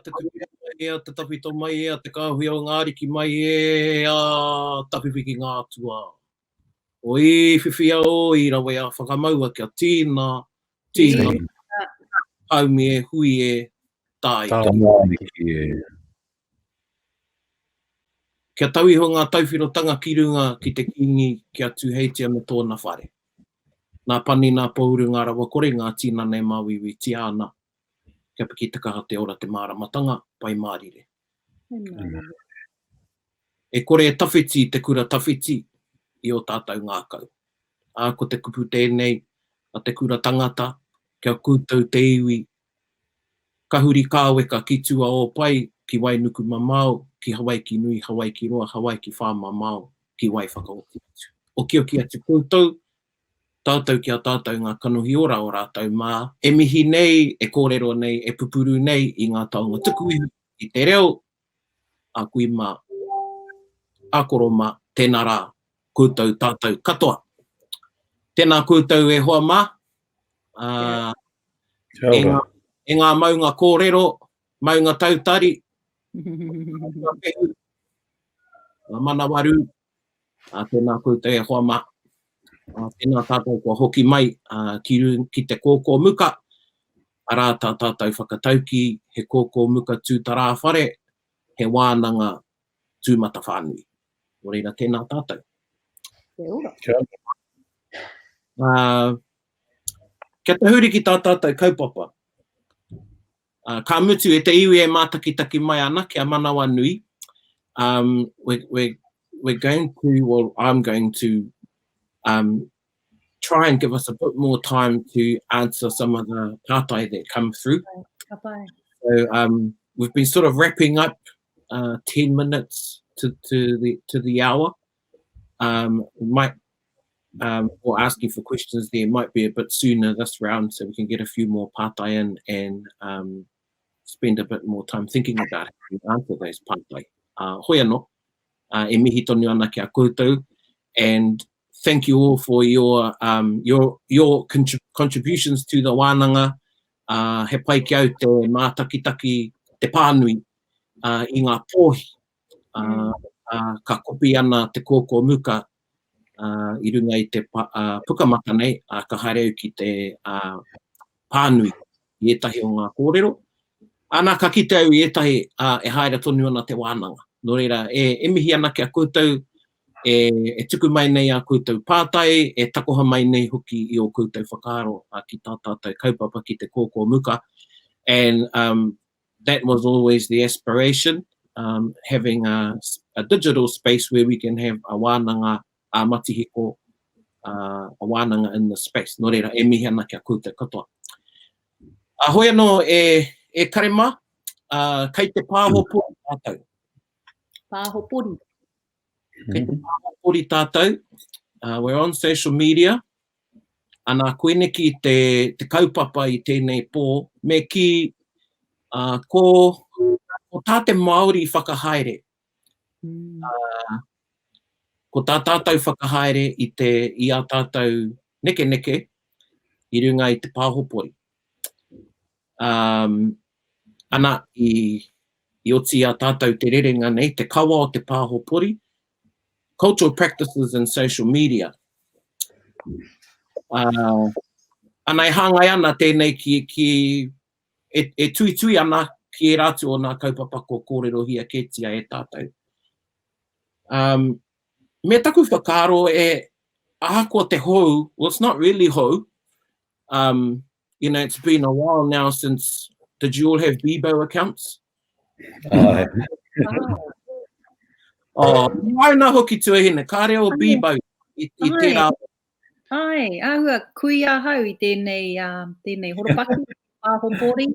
te tupuna mai e a, te tawhito mai e a, te kāhui o ngā ariki mai e a, tawhiwhi ki ngā atua. O i whiwhia o i rawe a whakamaua kia tīna, tīna, haumi e hui e, tāiki. Tāiki e. Kia tau iho ngā tauwhirotanga ki runga ki te Kīngi, ki a Tūheitia me tōna whare. Nā Pani, nā Pōuru ngā rawakore, ngā tīnana e māuiuitia ana. Kia piki te kaha, te ora, te māramatanga, Pai Mārire. E kore e tawhiti te kura tawhiti i ō tātou ngākau. Ā, ko te kupu tēnei a te kura tangata, kia koutou te iwi Ka huri kāweka ki tua o Pai, ki Wainuku mamao, ki Hawaiki nui, Hawaiki roa, Hawaiki whāmamao, ki wai whakaoti atu. Okioki atu koutou, tātou ki a tātou ngā kanohi ora o rātou mā, e mihi nei, e kōrero nei, e pupuru nei i ngā taonga tuku iho, i te reo a kui mā, a koro mā, tēnā rā koutou tātou katoa. Tēnā koutou e hoa mā, ā, Kia e ora. ngā, e ngā maunga kōrero, maunga tautari, ngā pehu, ngā manawarū, ā, tēnā koutou e hoa mā. Ā, tēnā tātou kua hoki mai ā, ki, rū, ki te kōkō muka, arā tā tātou whakataukī, he kōkō muka tūtarā whare, he wānanga tūmatawhānui. Nō reira, tēnā tātou. Kia ora. Kia ora. Ā, kia tahuri ki tā tātou kaupapa. Ā, ka mutu e te iwi e mātakitaki mai ana kia manawanui, um, we, we, we're going to, well, I'm going to um, try and give us a bit more time to answer some of the pātai that come through. Ka pai. So um, we've been sort of wrapping up uh, 10 minutes to, to, the, to the hour. Um, might um, or asking for questions there might be a bit sooner this round so we can get a few more pātai in and um, spend a bit more time thinking about how to answer those pātai. Uh, hoi anō, uh, e mihi tonu ana ki a koutou and thank you all for your, um, your, your contributions to the wānanga. Uh, he pai ki au te mātakitaki, te pānui uh, i ngā pōhi. Uh, uh, ka kopi ana te kōkō muka uh, i runga i te pa, uh, pukamata nei, uh, ka haere au ki te uh, pānui i ētahi o ngā kōrero. Ana, ka kite au i ētahi uh, e haere tonu ana te wānanga. Nō reira, e, e mihi ana ki a koutou, e, e tuku mai nei a koutou pātai, e takoha mai nei hoki i ō koutou whakaaro uh, ki tā tātou kaupapa ki te kōkō muka. And um, that was always the aspiration, um, having a, a digital space where we can have a wānanga a matihiko, uh, a wānanga in the space. Nō reira, e mihi ana ki a koutou katoa. A hoi anō e, e kare mā, uh, kei te pāhopori tātou. Pāhopori. Kei te pāhopori tātou. Uh, we're on social media. Ana, koineki te, te kaupapa i tēnei pō, me kī, uh, ko, ko tā te Māori whakahaere, mm. uh, ko tā tātou whakahaere i, te, i ā tātou nekeneke i runga i te pāhopori. Um, ana, i, i oti i a tātou te rerenga nei, te kawa o te pāhopori, cultural practices and social media. Uh, ana e hāngai ana tēnei ki, ki e, e tuitui ana ki ērā atu o nā kaupapa ko kōrerohia kētia e tātou. Um, me taku whakaaro e ahakoa te hou, well it's not really hou, um, you know, it's been a while now since, did you all have Bebo accounts? Ai. Oh, ai nā hoki tuahine, kāre o Bebo i, i tērā. Ai, āhua kui ahau i tēnei, uh, tēnei horopaki, pāhopori.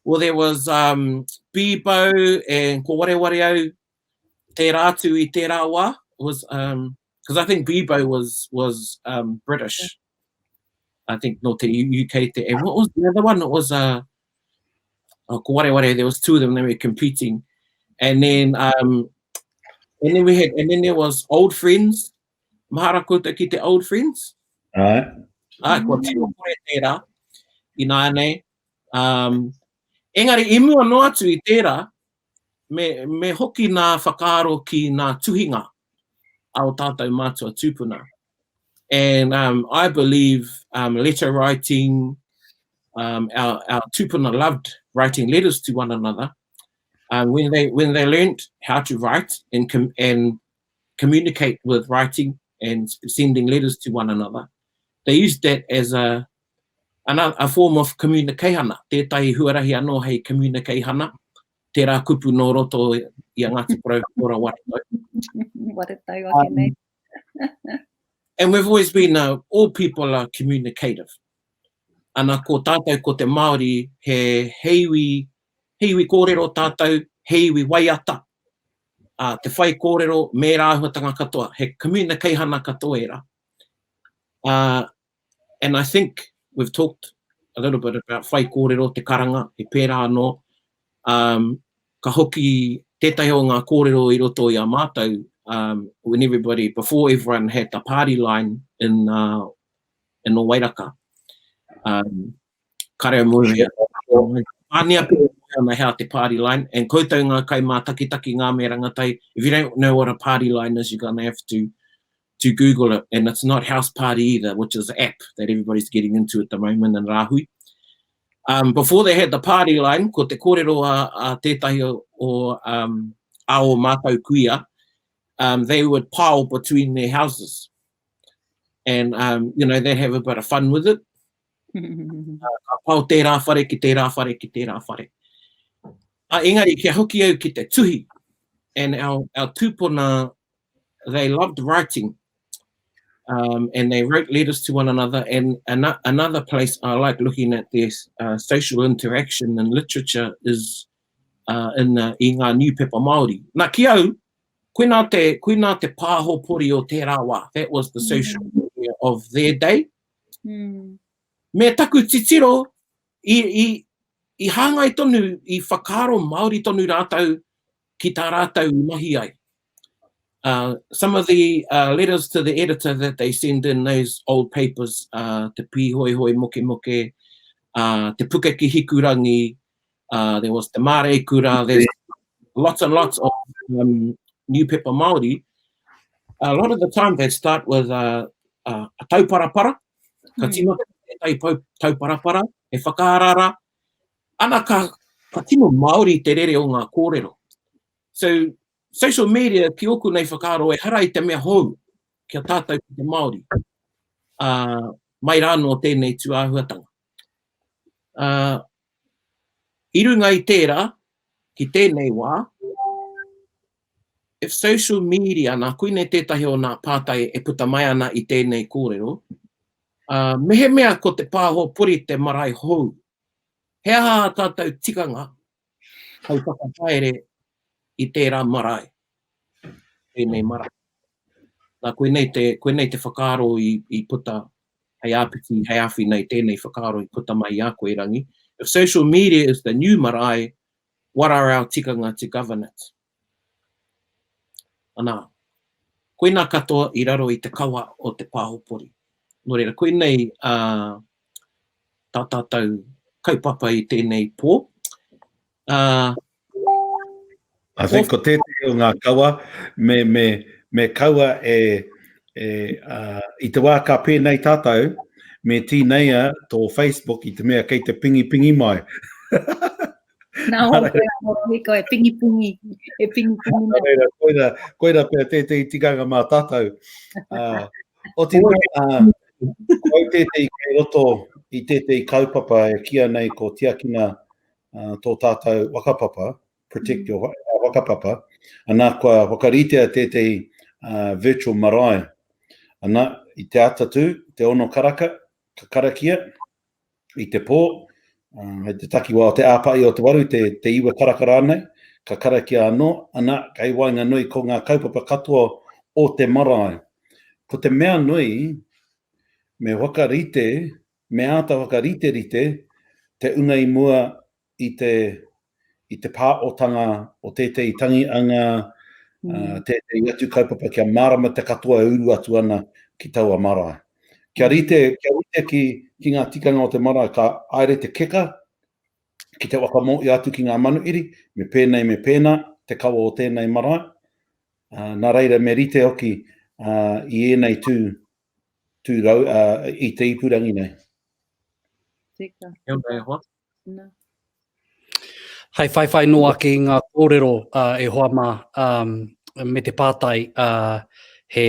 Well, there was um, Bebo and ko wareware au tērā atu i tērā wā. Was, um, because I think Bebo was, was um, British. I think nō te UK te, and what was the other one? It was, uh, oh, ko wareware, there was two of them, they were competing. And then, um, and then we had, and then there was Old Friends. Mahara koutou ki te Old Friends? Ai. Ai, kua tino kore tērā, ināianei. Um, Engari, i mua noa atu i tērā, me, me hoki nā whakaaro ki nā tuhinga a o tātou mātua tūpuna. And um, I believe um, letter writing, um, our, our tūpuna loved writing letters to one another. Um, when they when they learned how to write and com and communicate with writing and sending letters to one another, they used that as a ana, a form of communication, tētahi huarahi anō hei communication, tērā kupu nō roto i a Ngāti Porou Ora Waretau. Waretau ake nei. And we've always been, uh, all people are communicative. Ana ko tātou ko te Māori he, he iwi, he iwi kōrero tātou, he iwi waiata, uh, te whai kōrero me ērā āhuatanga katoa, he communication katoa ērā. Uh, and I think we've talked a little bit about whai kōrero, te karanga, he pērā anō. Um, ka hoki tētahi o ngā kōrero i roto i a mātou, um, when everybody, before everyone had the party line in, uh, in Ōwairaka, um, kare mōhio. Pānia pea ana hea te party line, and koutou ngā kaimātakitaki ngā me rangatai, if you don't know what a party line is, you're gonna have to to Google it, and it's not House Party either, which is an app that everybody's getting into at the moment in Rahui. Um, before they had the party line, ko te kōrero a, a tētahi o, o, um, a o mātou kuia, um, they would pile between their houses. And, um, you know, they'd have a bit of fun with it. Uh, ka pao tērā whare ki tērā whare ki tērā whare. Uh, engari, kia hoki au ki te tuhi, and our, our tūpuna, they loved writing. Um, and they wrote letters to one another. And an another place I like looking at this uh, social interaction and literature is uh, in the, i ngā newspaper Māori. Nā, ki au, koinā te, koinā te pāhopori o tērā wā. That was the social mm. media of their day. Mm. Me taku titiro, i, i, i hāngai tonu, i whakaaro Māori tonu rātou ki tā rātou i mahi ai. Uh, some of the uh, letters to the editor that they send in those old papers, uh, te Pīhoihoi Mokemoke, uh, te Puke ki Hikurangi, uh, there was te Māreikura, there's lots and lots of um, newspaper Māori. A lot of the time they start with uh, uh, a tauparapara, ka hmm. tīmata tētahi tauparapara, he whakaarara, ana ka, ka tino Māori te rere o ngā kōrero. So, social media ki ōku nei whakaaro ehara i te mea hou ki a tātou ki te Māori. Uh, mai rānō tēnei tūāhuatanga. Uh, I runga i tērā, ki tēnei wā, if social media, nā, koinei tētahi o nā pātai e puta mai ana i tēnei kōrero, uh, mehemea ko te pāhopori te marae hou, he aha ā tātou tikanga hei whakahaere i tērā marae, tēnei marae? Nā, koinei te, koinei te whakaaro i, i puta hei āpiti, hei āwhina i tēnei whakaaro i puta mai i a koe, Rangi. If social media is the new marae, what are our tikanga to govern it? Anā, koinā katoa i raro i te kawa o te pāhopori. Nō reira, koinei uh, tā tātou kaupapa i tēnei pō. Uh, I think ko tētahi o ngā kawa me, me, me kaua e, e, uh, i te wā ka pēnei tātou, me tīneia tō Facebook i te mea kei te pingipingi mai. Nā hō koe a Horohiko e pingipingi, e pingipingi mai. Reira, koira, koira pea tētahi tikanga mā tātou. Uh, otirā, uh, ko au tētahi kei roto i tētahi kaupapa e kīa nei ko tiakina uh, tō tātou whakapapa, protect mm. your whakapapa, ana kua whakaritea tētahi uh, virtual marae. Ana, i te atatū, te ono karaka, ka karakia, i te pō, uh, hei te takiwā o te āpa'i o te waru, te, te iwa karaka rānei, ka karakia anō, ana, kei waenganui ko ngā kaupapa katoa o te marae. Ko te mea nui, me whakarite, me āta whakariterite te unga i mua i te, i te pāotanga o tētehi tangianga, mm. uh, tētehi atu kaupapa kia mārama te katoa e uru atu ana ki taua marae. Kia rite, kia rite ki, ki ngā tikanga o te marae, ka aere te keka, Ki te whakamōhio atu ki ngā manuhiri, me pēnei, me pēnā te kawa o tēnei marae. Ā, nā reira me rite hoki ā, i ēnei tū, tū rau, ā, i te ipurangi nei. Tika. Kia ora e hoa. Na. Hei whaiwhai noa ake i ngā kōrero uh, e hoa mā um, me te pātai uh, he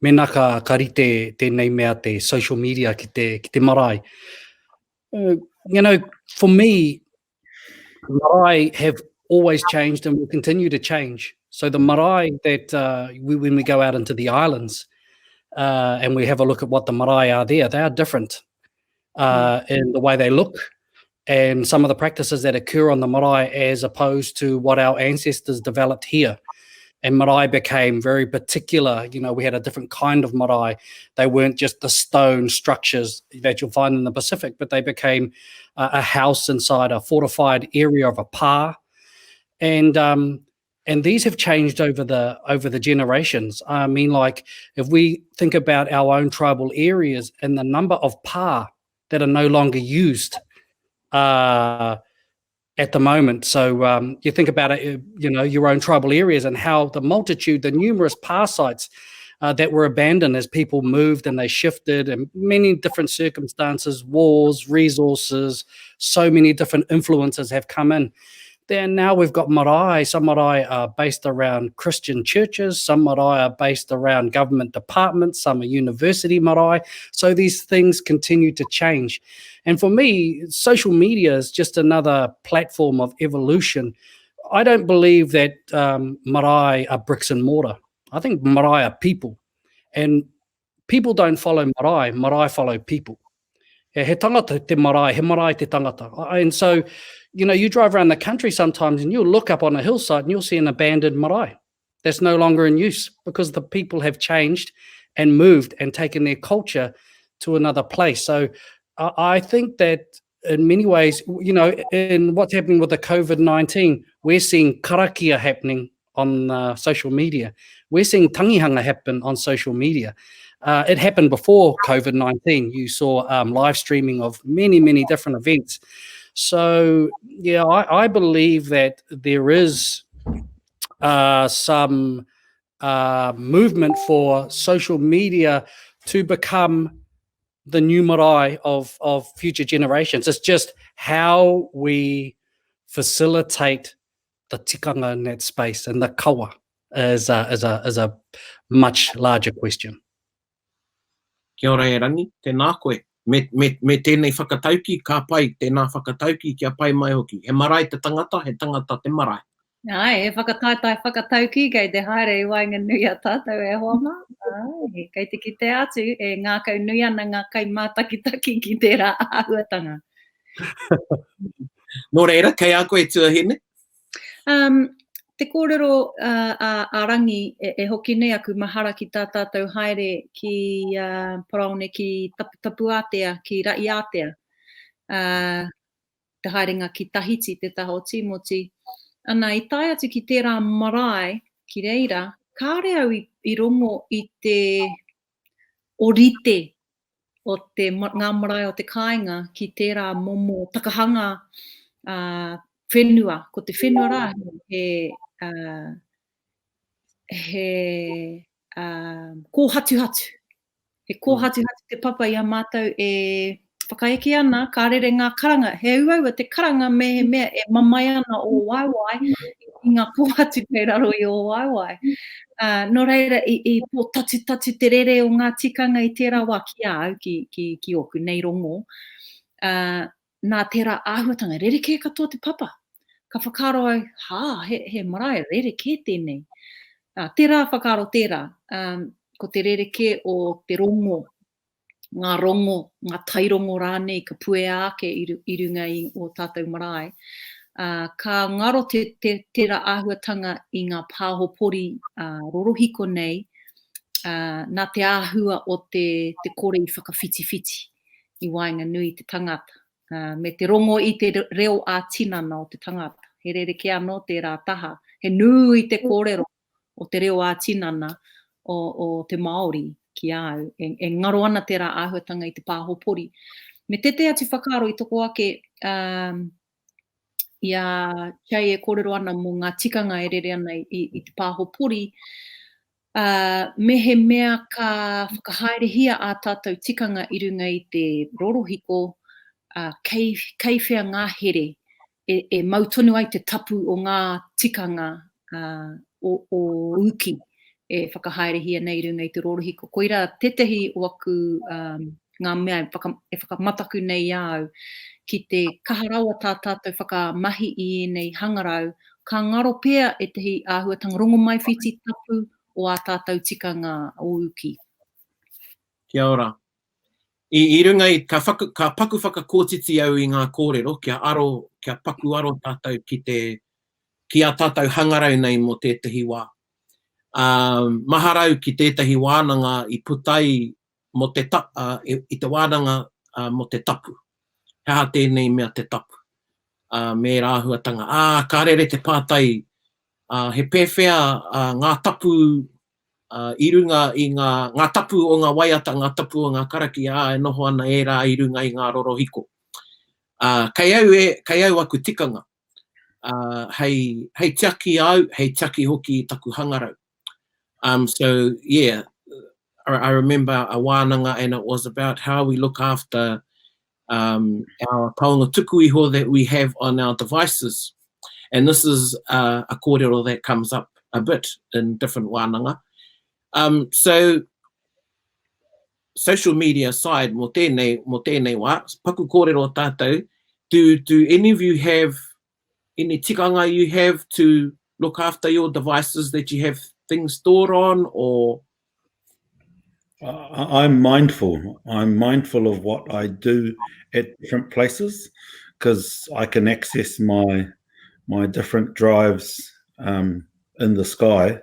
mēnā ka, ka rite tēnei mea te social media ki te, ki te marae. Uh, you know, for me, marae have always changed and will continue to change. So the marae that uh, we, when we go out into the islands uh, and we have a look at what the marae are there, they are different uh, mm. in the way they look and some of the practices that occur on the marae as opposed to what our ancestors developed here. And marae became very particular. You know, we had a different kind of marae. They weren't just the stone structures that you'll find in the Pacific, but they became a, a house inside a fortified area of a pa. And um, and these have changed over the over the generations. I mean, like if we think about our own tribal areas and the number of pa that are no longer used uh, at the moment. So um, you think about it, you know, your own tribal areas and how the multitude, the numerous pa sites uh, that were abandoned as people moved and they shifted and many different circumstances, wars, resources, so many different influences have come in. Then now we've got marae. Some marae are based around Christian churches. Some marae are based around government departments. Some are university marae. So these things continue to change. And for me, social media is just another platform of evolution. I don't believe that um, marae are bricks and mortar. I think marae are people. And people don't follow marae, marae follow people. He tangata te marae, he marae te tangata. And so, you know, you drive around the country sometimes and you'll look up on a hillside and you'll see an abandoned marae that's no longer in use because the people have changed and moved and taken their culture to another place. So I think that in many ways, you know, in what's happening with the COVID-19, we're seeing karakia happening on uh, social media. We're seeing tangihanga happen on social media. Uh, it happened before COVID-19. You saw um, live streaming of many, many different events. So, yeah, I, I believe that there is uh, some uh, movement for social media to become the new marae of, of future generations. It's just how we facilitate the tikanga in that space and the kawa is a, is a, is a much larger question. Kia ora e Rangi, tēnā koe. Me, me, me tēnei whakatauki, ka pai, tēnā whakatauki, kia pai mai hoki. He marae te tangata, he tangata te marae. Āe, he whakataetae whakataukī kei te haere i waenganui i a tātou e hoa mā. Āe, kei te kitea atu e ngākau nui ana ngā kaimātakitaki ki tērā āhuatanga. Nō reira, kei a koe tuahine? Um, te kōrero uh, a, a Rangi, e, e hoki nei aku mahara ki tā tātou haere ki uh, Paraone, ki Taputapuātea, ki Ra'iātea. Uh, te haerenga ki Tahiti, te taha o Tīmoti. Ana, i tae atu ki tērā marae, ki reira, kāore au i, i rongo i te orite o te, ngā marae o te kāinga ki tērā momo takahanga uh, whenua. Ko te whenua rā, he, uh, he uh, kōhatuhatu. He kōhatuhatu te papa i a mātou e whakaeke ana, ka rere ngā karanga. He uaua te karanga mehemea e mamae ana ō waewae i ngā kōhatu kei raro i ō waewae. Uh, nō reira, i, i pōtatutatu te rere o ngā tikanga i tērā wā ki a au, ki, ki, ki ōku nei rongo. Uh, nā tērā āhuatanga, rerekē katoa te papa. Ka whakaaro au, hā, he, he marae rerekē tēnei. Uh, tērā whakaaro tērā, um, ko te rerekē o te rongo, ngā rongo, ngā tairongo rānei ka puea ake i, i runga i ō tātou marae. Uh, ka ngaro te, te, tērā āhuatanga i ngā pāhopori uh, rorohiko nei, uh, nā te āhua o te, te kore i whakawhitiwhiti i waenganui i te tangata, ā, me te rongo i te reo ā-tinana o te tangata. He rerekē anō tērā taha. He nui te kōrero o te reo ā-tinana o, o te Māori ki a au. E, e ngaro ana tērā āhuatanga i te pāhopori. Me tētehi atu whakaaro i toko ake, ā, I a Chey e kōrero ana mō ngā tikanga e rere ana i, i te pāhopori, ā, mehemea ka whakahaerehia ā tātou tikanga i runga i te rorohiko, ā, kei, kei whea ngā here e, e mau tonu ai te tapu o ngā tikanga ā, o, o uki e whakahaerehia nei i runga i te rorohiko. Koirā tētahi o aku um, ngā mea e, whaka, e whakamataku nei i a au, ki te kaha rawa tā tātou whakamahi i ēnei hangarau, ka ngaro pea ētahi āhuatanga rongomaiwhiti tapu o ā tātou tikanga o uki. Kia ora. I, i runga i, ka, whaku, ka paku whakakōtiti au i ngā kōrero kia aro, kia paku aro tātou ki te, ki ā tātou hangarau nei mō tētahi wā. Ā, mahara au ki tētahi wānanga i puta ai mō te ta, ā, i te wānanga ā, mō te tapu. He aha tēnei mea te tapu? Ā, me ērā āhuatanga. Ā, ka rere te pātai, ā, he pēwhea ā, ngā tapu ā, i runga i ngā, ngā tapu o ngā waiata, ngā tapu o ngā karakia, ā, e noho ana ērā i runga i ngā rorohiko. Ā, kei au e, kei au aku tikanga, ā, hei, hei tiaki au, hei tiaki hoki i taku hangarau. Um, so, yeah, I, I remember a wānanga and it was about how we look after um, our taonga tuku iho that we have on our devices. And this is uh, a kōrero that comes up a bit in different wānanga. Um, so, social media aside, mō tēnei, mō tēnei wā, paku kōrero tātou, do, do any of you have any tikanga you have to look after your devices that you have things stored on or? I'm mindful. I'm mindful of what I do at different places because I can access my my different drives um, in the sky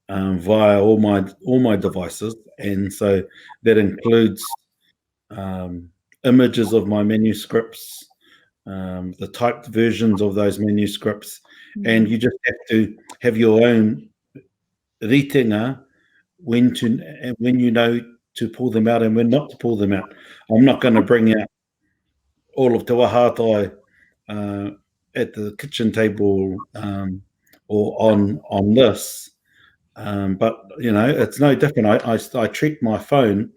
um, via all my all my devices, and so that includes um, images of my manuscripts, um, the typed versions of those manuscripts, mm. and you just have to have your own ritenga when to when you know to pull them out and when not to pull them out. I'm not going to bring out all of Te Wahātai uh, at the kitchen table um, or on on this. Um, but you know, it's no different. I, I, I treat my phone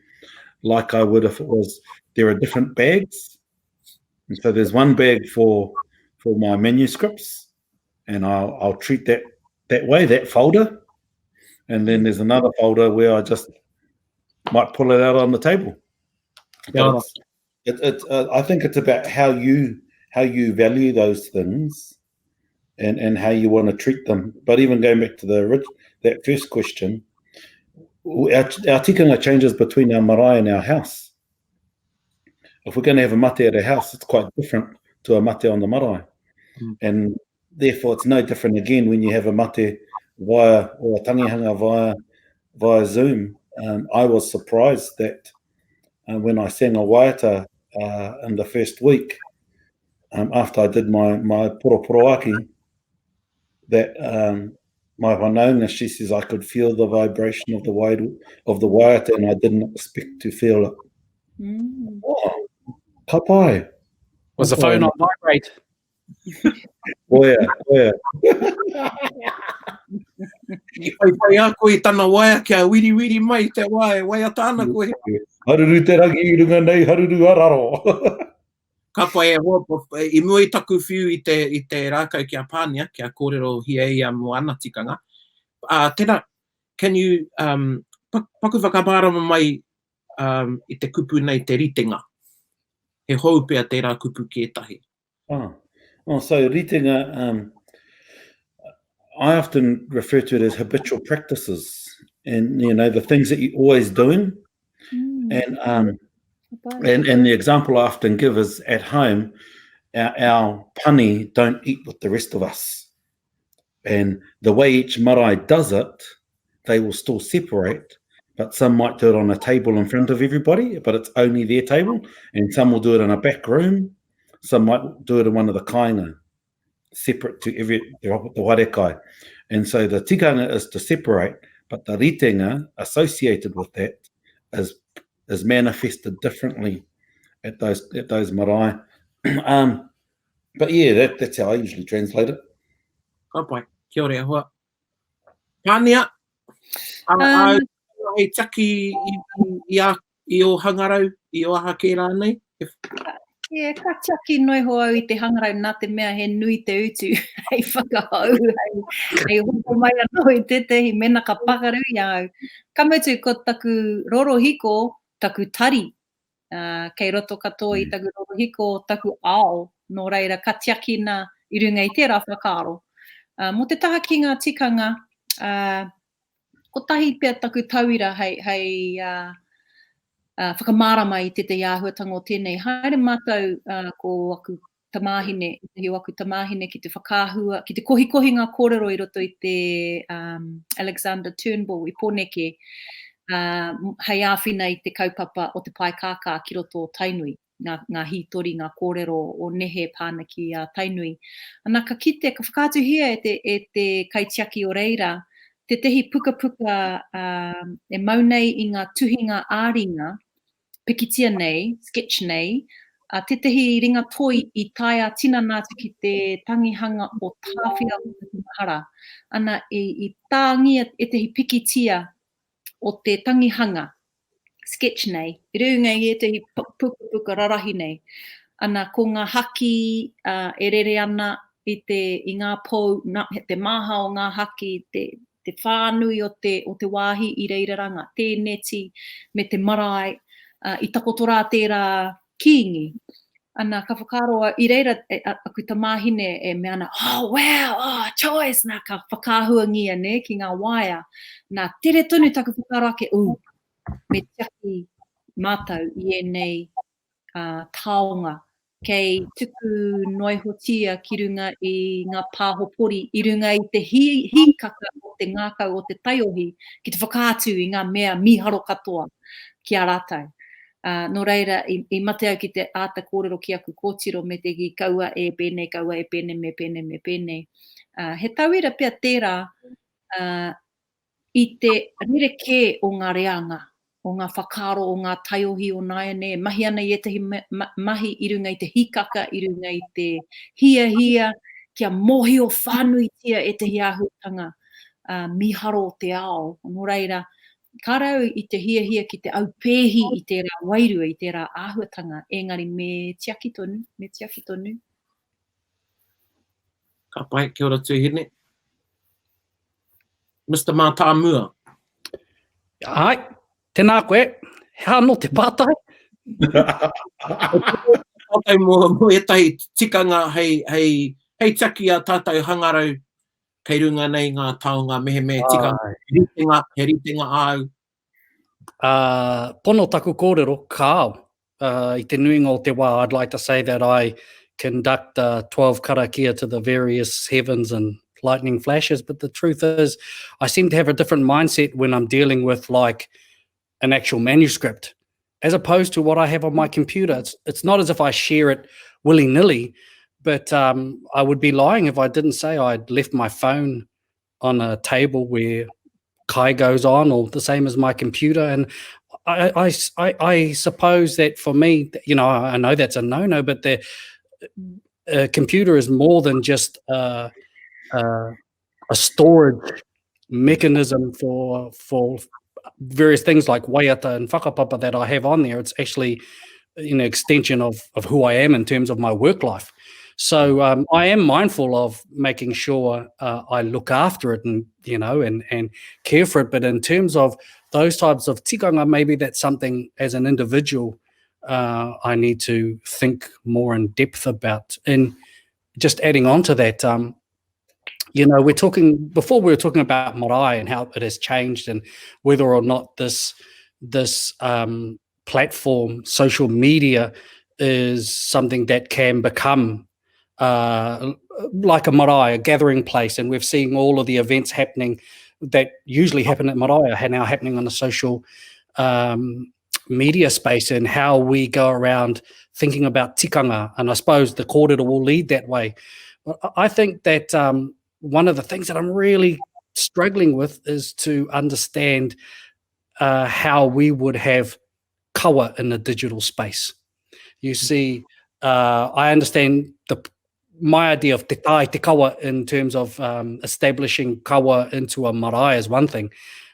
like I would if it was. There are different bags, and so there's one bag for for my manuscripts, and I'll I'll treat that that way that folder, and then there's another folder where I just might pull it out on the table. Yeah. It, it, uh, I think it's about how you how you value those things, and and how you want to treat them. But even going back to the that first question, our, our tikanga changes between our marae and our house. If we're going to have a mate at a house, it's quite different to a mate on the marae. Mm. And therefore, it's no different again when you have a mate via or a tangihanga via via Zoom. Um, I was surprised that uh, when I sang a waiata uh, in the first week, um, after I did my, my poroporoaki, that um, my whanaunga, she says, I could feel the vibration of the wai of the waiata and I didn't expect to feel it. Mm. Oh, ka pai. Was the phone on vibrate? Oia, oia. I whai whai a koe i tana waea kia wiriwiri mai te wā e waiata ana koe. Haruru te rangi i runga nei, haruru a raro. Ka pai e hoa, i mua i taku whiu i te, i te rākau ki a Pānia, kia kōrerohia ia mō ana tikanga. Uh, tēnā, can you, um, paku whakamārama mai um, i te kupu nei te ritenga? He hou pea tērā kupu ki ētahi. Oh, oh so ritenga, um, I often refer to it as habitual practices and, you know, the things that you're always doing. Mm. And, um, and, and the example I often give is at home, our, our pani don't eat with the rest of us. And the way each marae does it, they will still separate, but some might do it on a table in front of everybody, but it's only their table. And some will do it in a back room. Some might do it in one of the kāinga, separate to every the wharekai. And so the tikanga is to separate, but the ritenga associated with that is is manifested differently at those at those marae. um, But yeah, that, that's how I usually translate it. Ka pai. Kia ora e hoa. Pānia, a, um, a, hei taki i, i, a, i o hangarau, i o aha kē rānei? If... Yeah, ka tiaki noa iho au i te hangarau nā te mea he nui te utu hei whakahou, hei, hei hoko mai anō i tētehi mena ka pakaru i a au. Ka mutu ko taku rorohiko, taku tari, uh, kei roto katoa i mm. taku rorohiko, taku ao, nō reira ka tiakina i runga i tērā whakaaro. Uh, mō te taha ki ngā tikanga, uh, kotahi pea taku tauira hei, hei uh, uh, whakamārama i tētahi āhuatanga o tēnei. Haere mātou uh, ko aku tamāhine, ētahi o aku tamāhine ki te whakaahua, ki te kohikohi ngā kōrero i roto i te um, Alexander Turnbull i Pōneke, uh, hei āwhina i te kaupapa o te pae kākā ki roto o Tainui. Ngā, ngā hītori, ngā kōrero o nehe pā ana ki a Tainui. Ana, ka kite, ka whakaatuhia e te, e te kaitiaki o reira, tētehi pukapuka uh, e mau nei i ngā tuhinga ā-ringa, pikitia nei, sketch nei, a tētehi ringa toi i tae ā-tinana atu ki te tangihanga o Tāwhiao Mahara. Ana, i, i tāngia ētehi pikitia o te tangihanga, sketch nei, i runga i ētehi pukapuka rarahi nei. Ana, ko ngā haki uh, e rere ana i, te, i ngā pou, na, te maha o ngā haki, te, te whānui o te, o te wāhi i reira rā, ngā tēneti me te marae, uh, i takoto rā tērā kīngi. Ana, ka whakaaro au, i reira e, a, aku tamāhine e mea ana, oh, wow, oh, choice, nā, ka whakaahuangia, nē, ki ngā waea. Nā, tere tonu taku whakaaro ake, ū, me tiaki mātou i ēnei uh, taonga kei tuku noaihotia ki runga i ngā pāhopori, i runga i te hī, hīkaka o te ngākau o te taiohi ki te whakaatu i ngā mea mīharo katoa ki a rātou. Ā, nō reira, i, i mate au ki te āta kōrero ki aku kōtiro me te kī, kaua e pēnei, kaua e pēnei, me pēnei, me pēnei. Ā, he tauira pea tērā, ā, i te rerekē o ngā reanga, o ngā whakaaro o ngā taiohi o nāianei e mahi ana i ētahi mahi i runga i te hīkaka, i runga i te hiahia kia mōhio whānuitia ētahi āhuatanga ā, mīharo o te ao. Nō reira, Kāre au i te hiahia ki te aupēhi i tērā wairua, i tērā āhuatanga, engari me tiaki tonu, me tiaki tonu. Ka pai, kia ora Tuhine. Mister Mātāmua. Āe, tēnā koe. He aha anō te pātai? Pātai mō, mō ētahi tikanga hei, hei, hei tiaki a tātou hangarau kei runga nei ngā taonga mehemea he tika, he ritenga, he ritenga āu? Uh, pono taku kōrero, kāo. Uh, I te nuinga o te wā, I'd like to say that I conduct uh, 12 karakia to the various heavens and lightning flashes, but the truth is, I seem to have a different mindset when I'm dealing with like an actual manuscript as opposed to what I have on my computer. It's, it's not as if I share it willy nilly, but um, I would be lying if I didn't say I'd left my phone on a table where Kai goes on, or the same as my computer. And I, I, I, I suppose that for me, you know, I know that's a no no, but the uh, computer is more than just uh, uh, a storage mechanism for for various things like waiata and whakapapa that I have on there. It's actually an extension of, of who I am in terms of my work life. So um, I am mindful of making sure uh, I look after it and you know and and care for it. But in terms of those types of tikanga, maybe that's something as an individual uh, I need to think more in depth about. And just adding on to that, um, you know, we're talking before we were talking about marae and how it has changed and whether or not this this um, platform, social media, is something that can become uh, like a marae, a gathering place, and we've seen all of the events happening that usually happen at marae are now happening on the social um, media space and how we go around thinking about tikanga. And I suppose the kōrero will lead that way. But I think that um, one of the things that I'm really struggling with is to understand uh, how we would have kawa in the digital space. You see, uh, I understand the my idea of te tā i te kawa in terms of um, establishing kawa into a marae is one thing,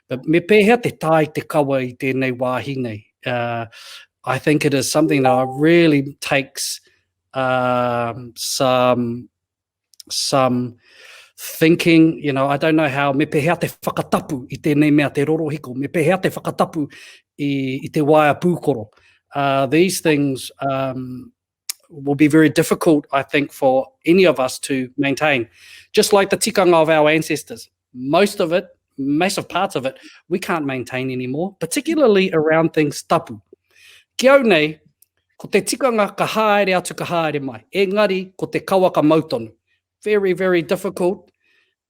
but me pēhea te tā i te kawa i tēnei wāhi nei? Uh, I think it is something that really takes um, some some thinking, you know, I don't know how, me pēhea te whakatapu i tēnei mea te rorohiko, me pēhea te whakatapu i, i te waea pūkoro. Uh, these things um, will be very difficult, I think, for any of us to maintain. Just like the tikanga of our ancestors, most of it, massive parts of it, we can't maintain anymore, particularly around things tapu. Ki au nei, ko te tikanga ka haere atu ka haere mai, engari ko te kawa ka mau tonu. Very, very difficult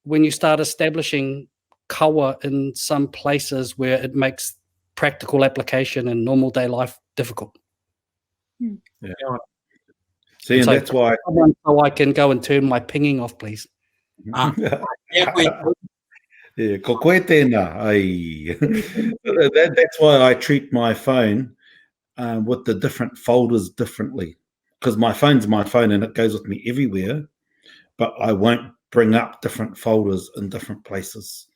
when you start establishing kawa in some places where it makes practical application in normal day life difficult. Hmm. Yeah. See, and, so that's why... So I can go and turn my pinging off, please. Ah, yeah, ko koe tēnā. Ai. that, that's why I treat my phone um, with the different folders differently. Because my phone's my phone and it goes with me everywhere, but I won't bring up different folders in different places.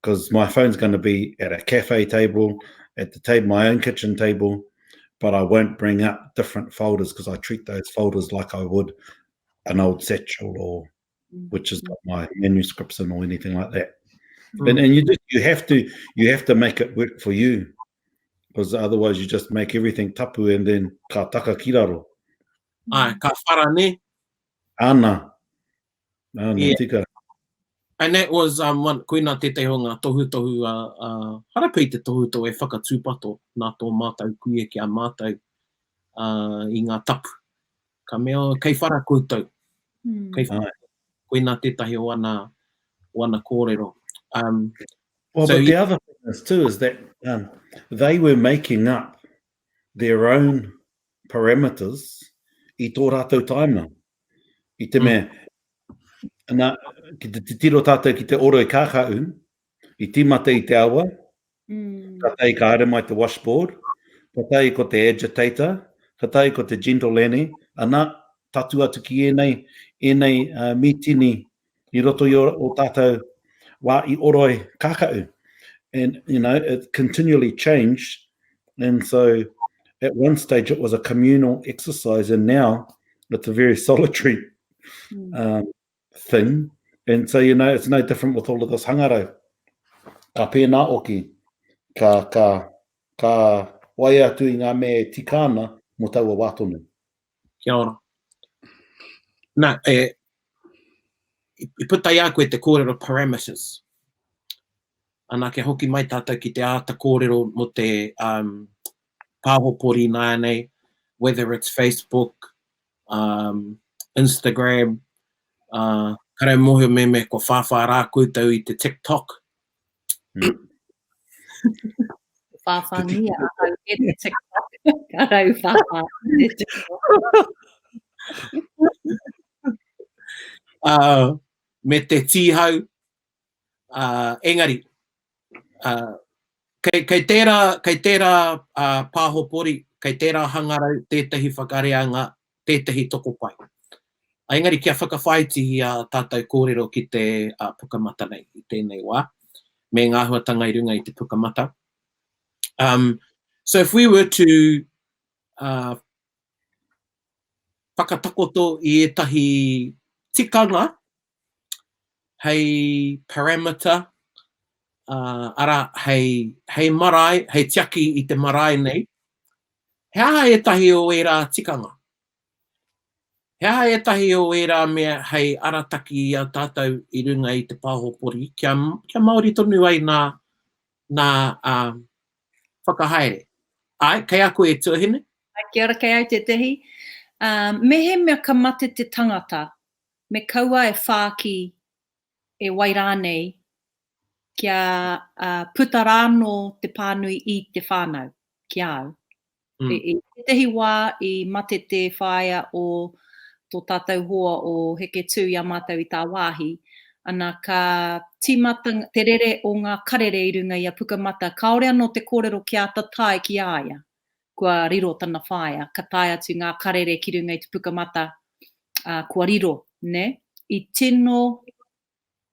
Because my phone's going to be at a cafe table, at the table, my own kitchen table, but I won't bring up different folders because I treat those folders like I would an old satchel or which has got my manuscripts in or anything like that. Mm. And and you just you have to you have to make it work for you because otherwise you just make everything tapu and then ka taka ki raro. Ai, ka whara ne. Ana. Ana, yeah. tika. And that was um, one, koina tētahi o ngā tohutohu, uh, uh, harapei te tohutohu e whakatūpato nā tō mātou kuia ki a mātou uh, i ngā tapu. Ka mea, kei whara koutou. Mm. Kei whara. Koina tētahi o ana, o ana kōrero. Um, well, so, but the other thing is too is that um, they were making up their own parameters i tō rātou taima. I te mm. mea, mm. ana, ki te titiro tātou ki te oro i kākau, i tīmata i te awa, mm. ka tahi ka haere mai te washboard, ka tahi ko te agitator, ka tahi ko te gentle Annie, ana, tatu atu ki ēnei, ēnei uh, mītini i roto i o, o tātou wā i oroi kākau. And, you know, it continually changed. And so at one stage it was a communal exercise and now it's a very solitary mm. um, thing. And so, you know, it's no different with all of this hangarau. Ka pēnā oki, ka, ka, ka waia atu i ngā mea e tika ana mō taua wā tonu. Kia ora. Nā, e, i puta i a koe te kōrero parameters. Ana, kia hoki mai tātou ki te āta kōrero mō te um, pāhopori nāianei, whether it's Facebook, um, Instagram, uh, karau mōhio me me kua whāwhā rā koutou i te TikTok. Mm. Whāwhāngia ahau e te TikTok. Karau whāwhā te TikTok. Uh, me te tīhau, uh, engari, uh, kei, kei tērā, kei tērā uh, pāhopori, kei tērā hangarau tētahi whakareanga, tētahi tokopae. Engari kia whakawhāiti i ā tātou kōrero ki te uh, pukamata nei i tēnei wā, me ngā āhuatanga i runga i te pukamata. Um, so if we were to uh, whakatakoto i ētahi tikanga hei parameter, uh, arā, hei, hei marae, hei tiaki i te marae nei, he aha ētahi o ērā tikanga? He aha ētahi o ērā mea hei arataki i a tātou i runga i te pāhopori kia, kia Māori tonu ai nā, nā uh, whakahaere? Ai, kei a koe e tuahine? Ai, kia ora, kei au tētehi. Um, mehemea ka mate te tangata, me kaua e whāki e wai rānei kia uh, puta rānō te pānui i te whānau, ki a au. Mm. I, I tētehi wā i mate te whaea o tō tātou hoa o Heketū i a mātou i tāwāhi, ana ka tīmata te rere o ngā karere i runga i a Pukamata, kāore anō te kōrero kia āta tae ki a ia, kua riro tana whaea, ka tae atu ngā karere ki runga i te Pukamata. ā, kua riro, nē? I tino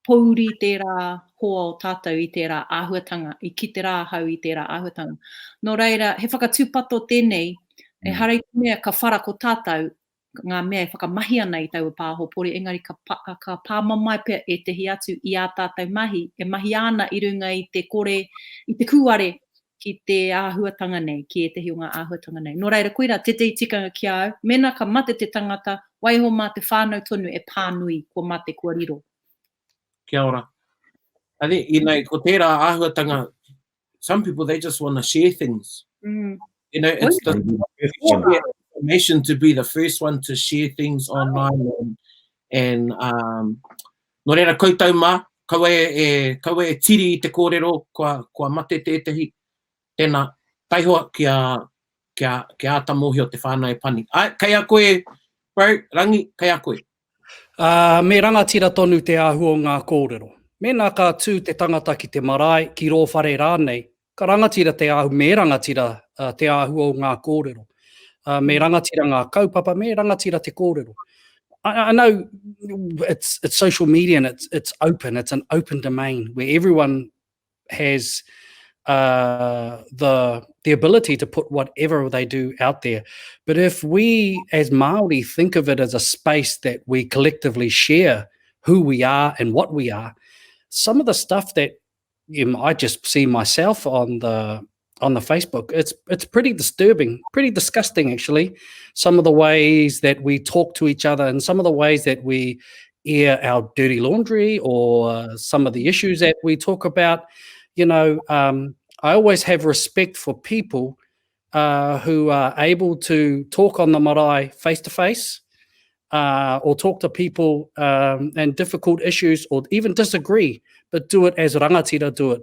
pōuri tērā hoa o tātou i tērā āhuatanga, i kite rā ahau i tērā āhuatanga. Nō reira, he whakatūpato tēnei, ehara i te mea ka whara ko tātou ngā mea e whakamahi ana i taua pāhopori, engari ka, ka pāmamae pea ētehi atu i ā tātou mahi, e mahia ana i runga i te kore, i te kūare ki te āhuatanga nei, ki ētehi o ngā āhuatanga nei. Nō reira, koirā tētehi tikanga ki a au, mēnā ka mate te tangata, waiho mā te whānau tonu e pānui, kua mate, kua riro. Kia ora. I think, you know, ko tērā āhuatanga, some people, they just want to share things. Mm. You know, it's the information to be the first one to share things online and, and um, Nō reira koutou mā, kaua e, e, kaua e tiri i te kōrero kua, kua mate tētehi, tēnā, taihoa kia, kia, kia āta mōhio te whānau e pani. Ai, kei a koe, bro, Rangi, kei a koe. Uh, me rangatira tonu te āhua o ngā kōrero. Mēnā ka tū te tangata ki te marae, ki rō whare rānei, Ka rangatira te āhu, me rangatira te āhua o ngā kōrero. Me rangatira ngā kaupapa, me rangatira te kōrero. I, I know it's, it's social media and it's, it's open, it's an open domain where everyone has uh, the, the ability to put whatever they do out there. But if we, as Māori, think of it as a space that we collectively share who we are and what we are, some of the stuff that you know, I just see myself on the on the Facebook. It's it's pretty disturbing, pretty disgusting actually. Some of the ways that we talk to each other and some of the ways that we air our dirty laundry or some of the issues that we talk about. You know, um, I always have respect for people uh, who are able to talk on the marae face to face or talk to people um, and difficult issues or even disagree, but do it as rangatira do it.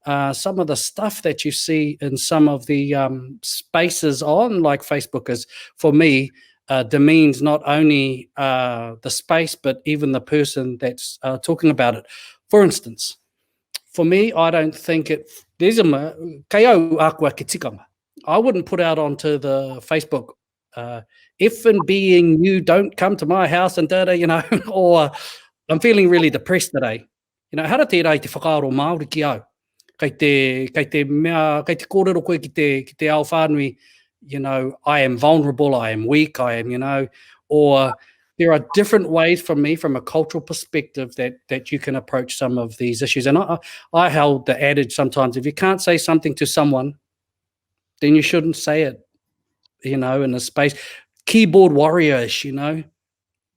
Uh, some of the stuff that you see in some of the um, spaces on like Facebook is, for me, uh, demeans not only uh, the space, but even the person that's uh, talking about it. For instance, for me, I don't think it, there's a, kei au āku ake tikanga. I wouldn't put out onto the Facebook, uh, if and being you don't come to my house and da da, you know, or I'm feeling really depressed today. You know, hara tērā i te whakaaro Māori ki au. Kei te, kei te mea, kei te kōrero koe ki te, ki te ao whānui, you know, I am vulnerable, I am weak, I am, you know, or there are different ways for me from a cultural perspective that that you can approach some of these issues. And I, I held the adage sometimes, if you can't say something to someone, then you shouldn't say it, you know, in a space. Keyboard warrior-ish, you know,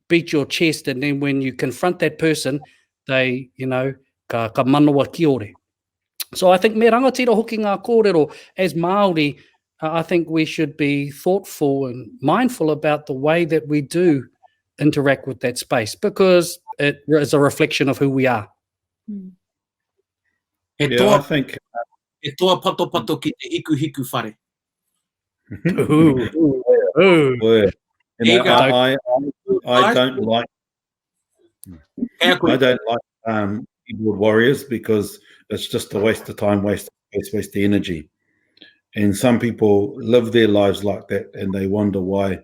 beat your chest. And then when you confront that person, they, you know, ka, ka manawa kiore. So I think me rangatira hoki ngā kōrero, as Māori, uh, I think we should be thoughtful and mindful about the way that we do interact with that space because it is a reflection of who we are. Mm. He yeah, toa, I think, he toa patopato ki te hikuhiku whare. ooh, ooh. ooh. You know, I, I, I don't like I don't like um, keyboard warriors because it's just a waste of time, waste of space, waste of energy. And some people live their lives like that and they wonder why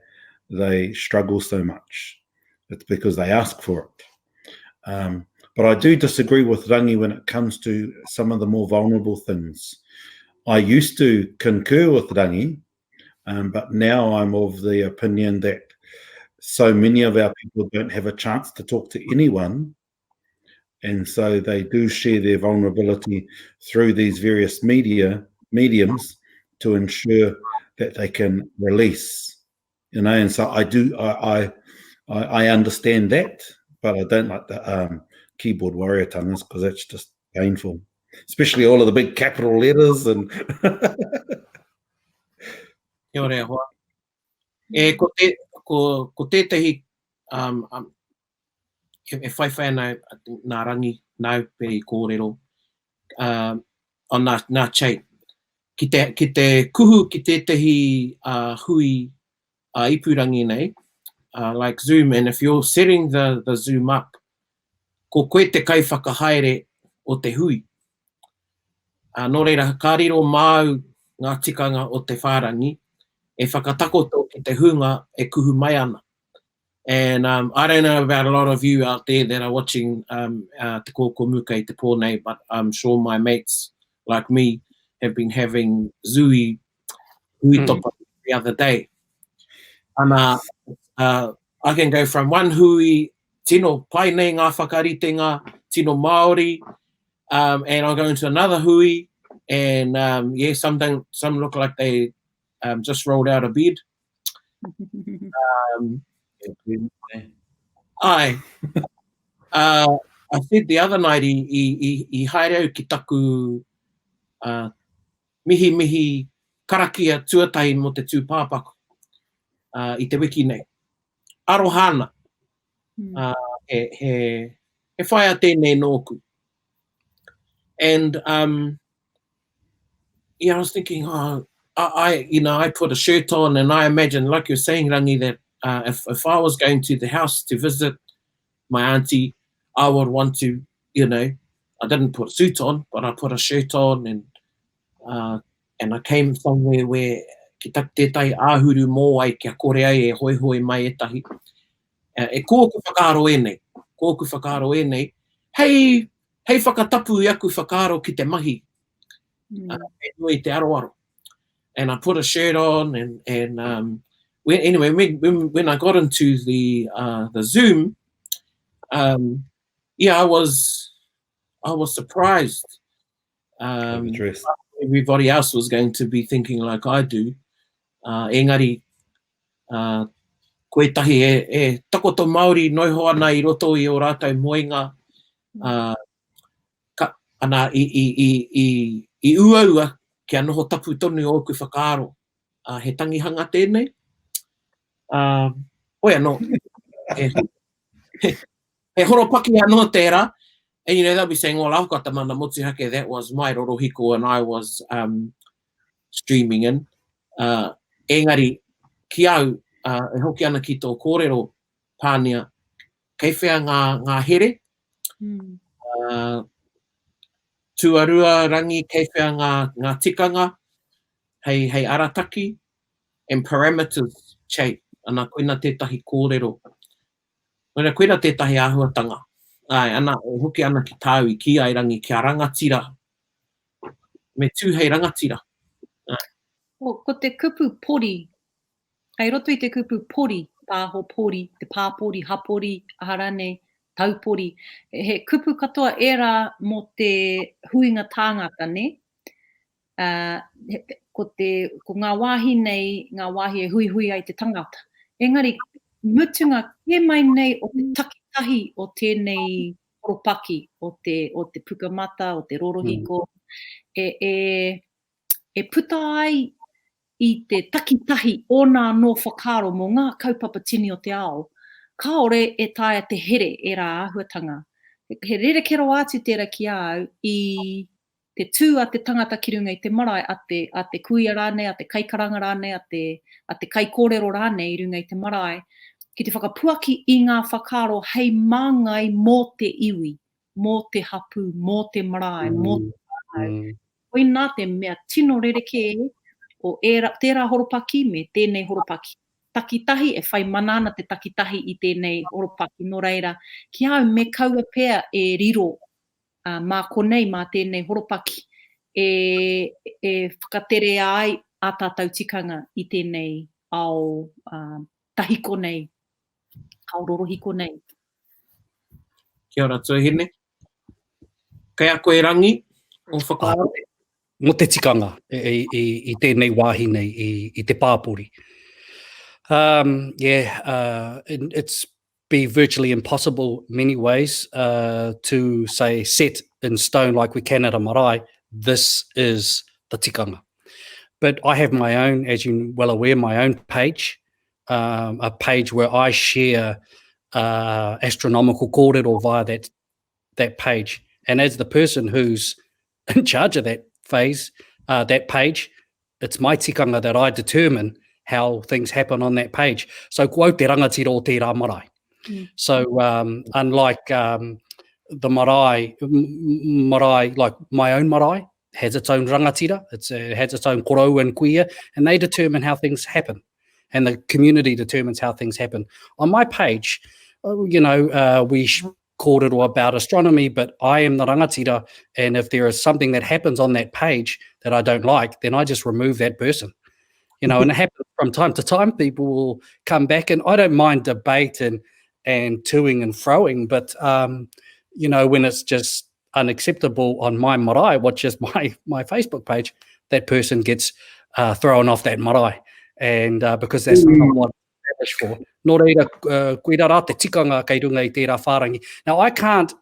they struggle so much. It's because they ask for it. Um, but I do disagree with Rangi when it comes to some of the more vulnerable things. I used to concur with Rangi, um, but now I'm of the opinion that so many of our people don't have a chance to talk to anyone. And so they do share their vulnerability through these various media mediums to ensure that they can release. You know, and so I do I I, I understand that, but I don't like the um, keyboard warrior tongues because that's just painful, especially all of the big capital letters and. Kia ora e hoa. E, ko, te, ko, ko tētahi um, um, e, e whaiwhai ana nā Rangi, nāu pe i kōrero, uh, oh, nā, nā Chey, ki te, ki te kuhu ki tētahi uh, hui uh, ipurangi nei, uh, like Zoom, and if you're setting the, the Zoom up, ko koe te kaiwhakahaere o te hui. Ā, nō reira, ka riro māu ngā tikanga o te whārangi e whakatakoto ki te hunga e kuhu mai ana. And um, I don't know about a lot of you out there that are watching um, uh, Te Kōkō Muka i te pō nei, but I'm sure my mates like me have been having zui hui mm. topa the other day. Ana, uh, I can go from one hui, tino pai nei ngā whakaritenga, tino Māori, um, and I'll go into another hui, and um, yeah, some don't, some look like they um, just rolled out of bed. Um, ai, uh, I said the other night i, i, i, i haere au ki taku uh, mihimihi karakia tuatahi mō te tūpāpaku uh, i te wiki nei. Aroha ana. Mm. Uh, he, he, he whaea tēnei nōku. And um, yeah, I was thinking, oh, I, I, you know, I put a shirt on and I imagine, like you're saying, Rangi, that uh, if, if I was going to the house to visit my auntie, I would want to, you know, I didn't put a suit on, but I put a shirt on and uh, and I came somewhere where ki taku tētahi āhuru mōwai kia kore ai e hoihoi mai ētahi. Uh, e ko ōku whakaaro ēnei, ko ōku whakaaro ēnei, hei, hei whakatapu i aku whakaaro ki te mahi, mm. uh, e nui te aroaro. And I put a shirt on and, and um, when, anyway, when, when, when I got into the, uh, the Zoom, um, yeah, I was, I was surprised. Um, everybody else was going to be thinking like I do. Uh, engari, uh, ko ētahi e, e takoto Māori noiho ana i roto i ō rātou moenga, uh, ka, ana, i, i, i, i, i uaua kia noho tapu tonu ōku whakaaro. Uh, he tangihanga tēnei. Uh, hoi anō, he, he, he horopaki anō tērā. And you know, they'll be saying, well, I've got the mana motuhake, that was my rorohiko and I was um, streaming in. Uh, engari, ki au, uh, e hoki ana ki tō kōrero, Pānia, kei whea ngā, ngā here? Mm. Uh, tuarua rangi, kei whea ngā, ngā tikanga hei, hei arataki, and parameters, che, ana koina tētahi kōrero. Koina, koina tētahi āhuatanga. Ai, ana, e hoki ana ki tāu i kī ai rangi, kia rangatira. Me tū hei rangatira. Ai. Ko, ko te kupu pori, kei roto i te kupu pori, pāho pori, te pāpori, hapori, aha rānei, taupori, he kupu katoa ērā mō te huinga tāngata, nē? Ā, ko te, ko ngā wāhi nei, ngā wāhi e huihui ai te tangata. Engari, mutunga kē mai nei o te takitahi o tēnei horopaki, o te, o te pukamata, o te rorohiko, e, e, e puta ai i te takitahi ōna anō whakaaro mō ngā kaupapa tini o te ao, kāore e taea te here ērā āhuatanga. He rerekē rawa atu tērā ki a au i te tū a te tangata ki runga i te marae, a te, a te kuia rānei, a te kaikaranga rānei, a te, a te kaikōrero rānei i runga i te marae, ki te whakapuaki i ngā whakaaro hei māngai mō te iwi, mō te hapū, mō te marae, mō te whānau. Mm. Koinā te mea tino rerekē o ērā, tērā horopaki me tēnei horopaki. Takitahi, e whai mana ana te takitahi i tēnei horopaki, nō reira, ki a au me kaua pea e riro ā, mā konei, mā tēnei horopaki e, e whakaterea ai ā tātou tikanga i tēnei ao ā, tahiko nei, ao rorohiko nei. Kia ora Tuahine. Kei a koe Rangi, o whakaaro? Mō te tikanga i, i, i tēnei wāhi nei, i, i te pāpori. Um, yeah, uh, it's be virtually impossible many ways uh, to say set in stone like we can at a marae, this is the tikanga. But I have my own, as you well aware, my own page, um, a page where I share uh, astronomical kōrero via that, that page. And as the person who's in charge of that phase, uh, that page, it's my tikanga that I determine how things happen on that page. So ko au te rangatira o tērā marae. Mm. So um, unlike um, the marae, marae, like my own marae, has its own rangatira, it's, it has its own korou and kuia, and they determine how things happen. And the community determines how things happen. On my page, uh, you know, uh, we kōrero about astronomy, but I am the rangatira, and if there is something that happens on that page that I don't like, then I just remove that person. You know, and it happens from time to time. People will come back, and I don't mind debate and and toing and froing, but um, you know, when it's just unacceptable on my marae, which is my my Facebook page, that person gets uh, thrown off that marae, and uh, because that's not mm. what established for. Nō reira, uh, koira rā te tikanga kei runga i tērā whārangi. Now, I can't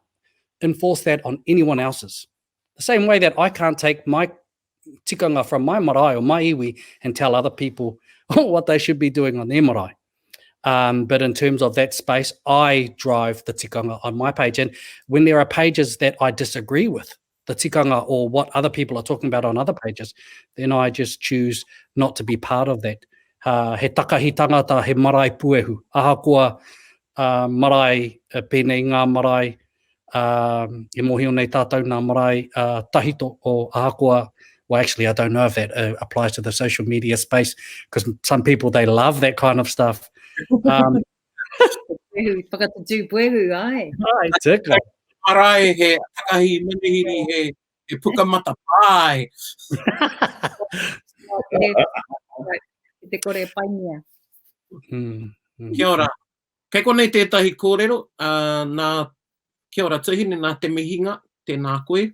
enforce that on anyone else's. The same way that I can't take my tikanga from my marae or my iwi and tell other people what they should be doing on their marae. Um, but in terms of that space, I drive the tikanga on my page. And when there are pages that I disagree with, the tikanga or what other people are talking about on other pages, then I just choose not to be part of that. Uh, he takahi tangata, he marae puehu. Ahakoa uh, marae, uh, pēnei ngā marae, uh, e mōhio nei tātou nā marae uh, tahito o ahakoa, well actually I don't know if that uh, applies to the social media space because some people they love that kind of stuff. Um, Puehu, whakatutū puehu, ai. Ai, tika. Marae, he takahi manuhiri, he, he puka mata pāe. Te kore paingia. Mm, mm. Kia ora. Kei konei tētahi kōrero, uh, nā, kia ora Tuhine, nā te mihinga, tēnā koe.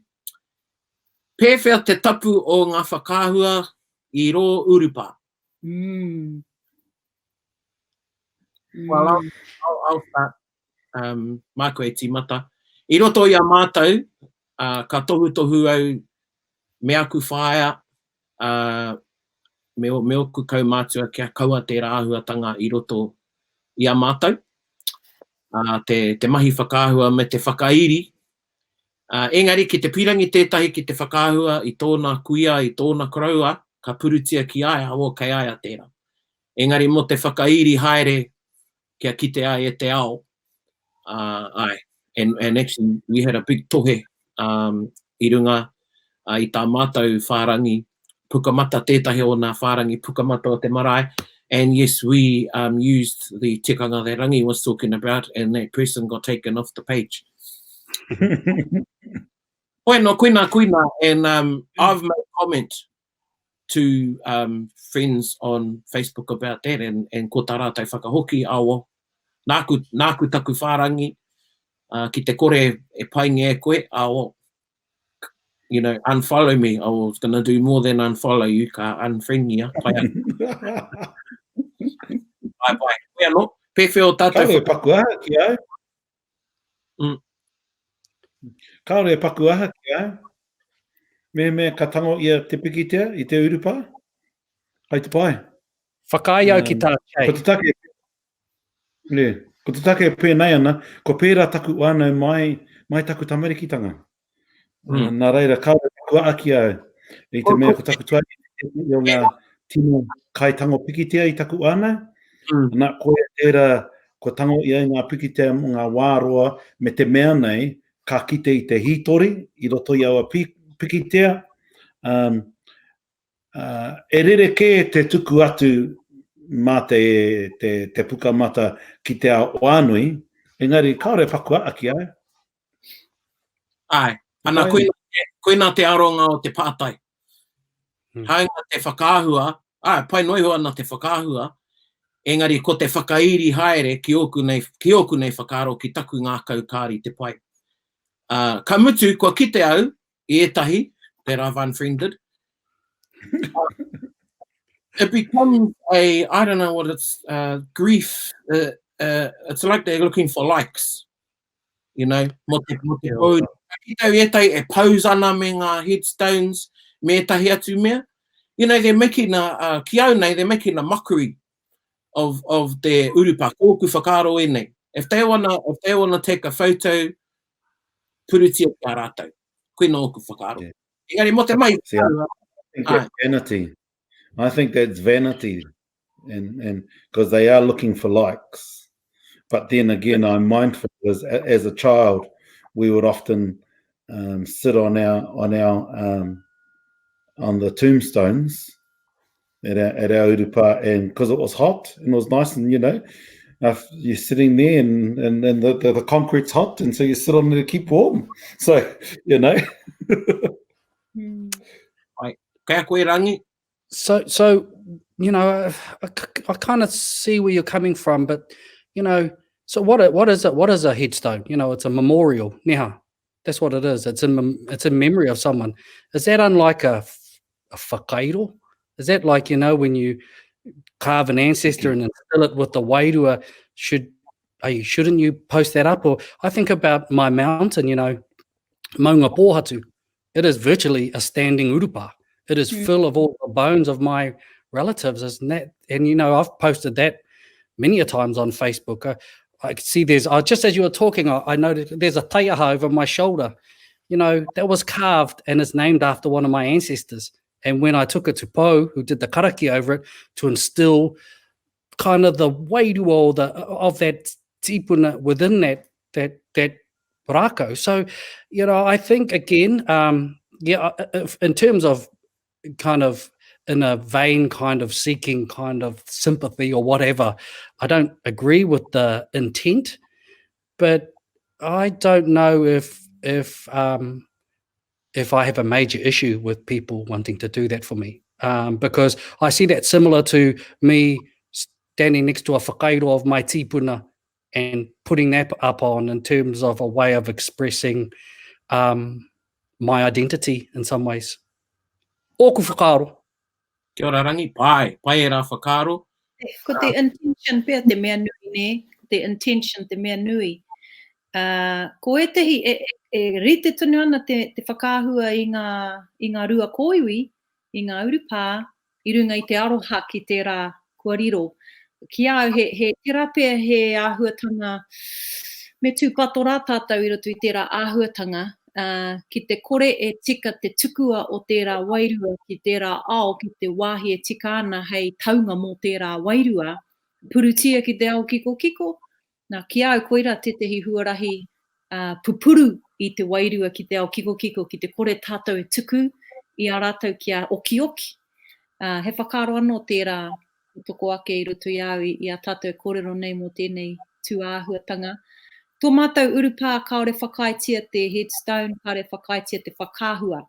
Pēwhea te tapu o ngā whakaahua i rō urupā? Mm. Well, I'll, I'll, I'll start. Um, māku e tīmata. I roto i a mātou, uh, ka tohutohu au me aku whaea, uh, me, me oku kaumātua kia kaua tērā āhuatanga i roto i a mātou. Uh, te, te mahi whakaahua me te whakairi. Uh, engari ki te pirangi tētahi ki te whakaahua i tōna kuia, i tōna koroua, ka purutia ki a ia, oh, kei a ia tērā. Engari mō te whakairi haere kia kite ai e te ao, uh, ai. And, and actually, we had a big tohe um, i runga uh, i tā mātou whārangi pukamata, tētahi o nā whārangi pukamata o te marae. And yes, we um, used the tikanga that Rangi was talking about, and that person got taken off the page. Hoi no, koina, koina, and um, I've made comment to um, friends on Facebook about that, and, and ko tā rātou whakahoki, awa, nāku, nāku taku whārangi, uh, ki te kore e paingia e koe, awa, you know, unfollow me. I was going to do more than unfollow you, ka unfriend you. Pai atu. Bye bye. Koe anō, pēwhea o tātou Kāore e paku aha ki au. Mm. Kāore e paku aha ki au. Mehemea ka tango ia te pikitia i te urupā, kai te pai. Whakaae au ki tā Che. Ko te take, ne, ko te take e pēnei ana, kua pērā taku whānau mai, mai taku tamarikitanga. Mm. Nā reira, kāore taku aha ki au. I te mea ko taku tuakiri tētahi o ngā tino kaitango pikitia i taku whānau. Mm. Nā, koia tērā, kua tango ia i ngā pikitia mō ngā wā roa me te mea nei, ka kite i te hītori i roto i aua pikitia. Um, uh, e rerekē te tuku atu mā te, te, te pukamata ki te ao whānui, engari kāore paku aa ki au. Āe, ana koina, koina te aronga o te pātai. Hmm. Hāunga te whakaahua, āe, pai noa iho ana te whakaahua, engari ko te whakairi haere ki ōku nei, ki ōku nei whakaaro, ki taku ngākau kāri te pai. Uh, ka mutu, kua kite au i ētahi, that I've unfriended, it becomes a, I don't know what it's, uh, grief, uh, uh, it's like they're looking for likes. You know, mō te, mō te pou. Ka kite au ētahi e pose ana me ngā headstones, me ētahi atu mea. You know, they're making a, uh, ki au nei, they're making a mockery of, of te urupa. Ko ōku whakaaro ēnei. If they wanna, if they wanna take a photo, purutia ki a rātou. Koina ōku whakaaro. Yeah. Engari mō te mahi. See, I think that's vanity. I think that's vanity. And, and because they are looking for likes. But then again, I'm mindful as, as a child, we would often um, sit on our on our um, on the tombstones. At our, at our urupa, and because it was hot and it was nice, and you know, uh, you're sitting there and, and, and the, the, the concrete's hot, and so you sit on it to keep warm. So, you know. mm. Right. Kei a koe Rangi? So, so you know, I, I, I kind of see where you're coming from, but you know, so what? What is it? What is a headstone? You know, it's a memorial. Now, that's what it is. It's in it's in memory of someone. Is that unlike a a whakairo? Is that like you know when you carve an ancestor and instill it with the wairua? Should are you, shouldn't you post that up? Or I think about my mountain, you know, Maunga Pōhatu. It is virtually a standing urupa. It is mm. full of all the bones of my relatives, isn't that? And you know, I've posted that many a times on Facebook. I, I could see there's uh, just as you were talking, I, I noticed there's a taiaha over my shoulder. You know, that was carved and is named after one of my ancestors. And when I took it to Poe, who did the karakia over it, to instill kind of the wairua the, of that tipuna within that that that rākau. So, you know, I think again, um, yeah, uh, uh, in terms of kind of in a vain kind of seeking kind of sympathy or whatever, I don't agree with the intent, but I don't know if if um, if I have a major issue with people wanting to do that for me. Um, because I see that similar to me standing next to a whakairo of my tipuna and putting that up on in terms of a way of expressing um, my identity in some ways. Ōku whakaaro. Kia ora Rangi, pai, pai e rā whakaaro. Ko te intention pea te mea nui, nē? Ko te intention te mea nui. Uh, ko ētehi e, e, e rite tonu ana te, te whakaahua i ngā, i ngā rua kōiwi, i ngā urupā, i runga i te aroha ki tērā kua riro. Ki a au, he, he, tērā pea he āhuatanga, me tūpato rā tātou i roto i tērā āhuatanga, ā, ki te kore e tika te tukua o tērā wairua ki tērā ao, ki te wāhi e tika ana hei taunga mō tērā wairua, purutia ki te ao kikokiko, Nā, ki a au koirā tētehi huarahi pupuru i te wairua ki te ao kikokiko, ki te kore tātou e tuku i a rātou kia okioki. He whakaaro anō tērā i toko ake i roto i a au i a tātou e kōrero nei mō tēnei tūāhuatanga. Tō mātou urupā kāore whakaaetia te headstone, kāore whakaaetia te whakaahua.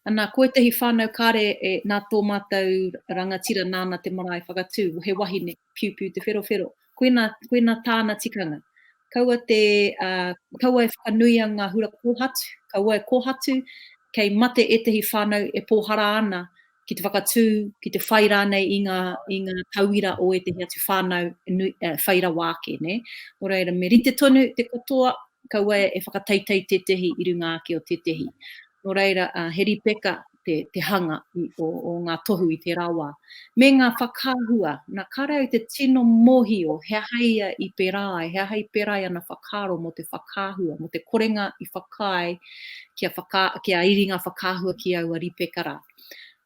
Ana, ko ētahi whānau kāre e, nā tō mātou rangatira nāna te marae whakatū, he wahine, piupiu te wherowhero. Koina, koina tāna tikanga. Kaua te, uh, kaua e whakanuia ngā hura kōhatu, kaua e kōhatu, kei mate ētahi whānau e pōhara ana ki te whakatū, ki te whai rānei i ngā, i ngā tauira o ētahi atu whānau nui, uh, whai rawa ake, nē? Nō reira, me rite tonu te katoa, kaua e whakateitei tētehi i runga ake o tētehi. Nō reira, he ripeka te, te hanga i, o, o ngā tohu i tērā wā. Me ngā whakaahua, nā, kāre au te tino mōhio he aha ia i pērā ai, he aha i pērā ai ana whakaaro mō te whakaahua, mō te korenga i whakaae kia, whaka, kia iri ngā whakaahua ki aua ripeka rā.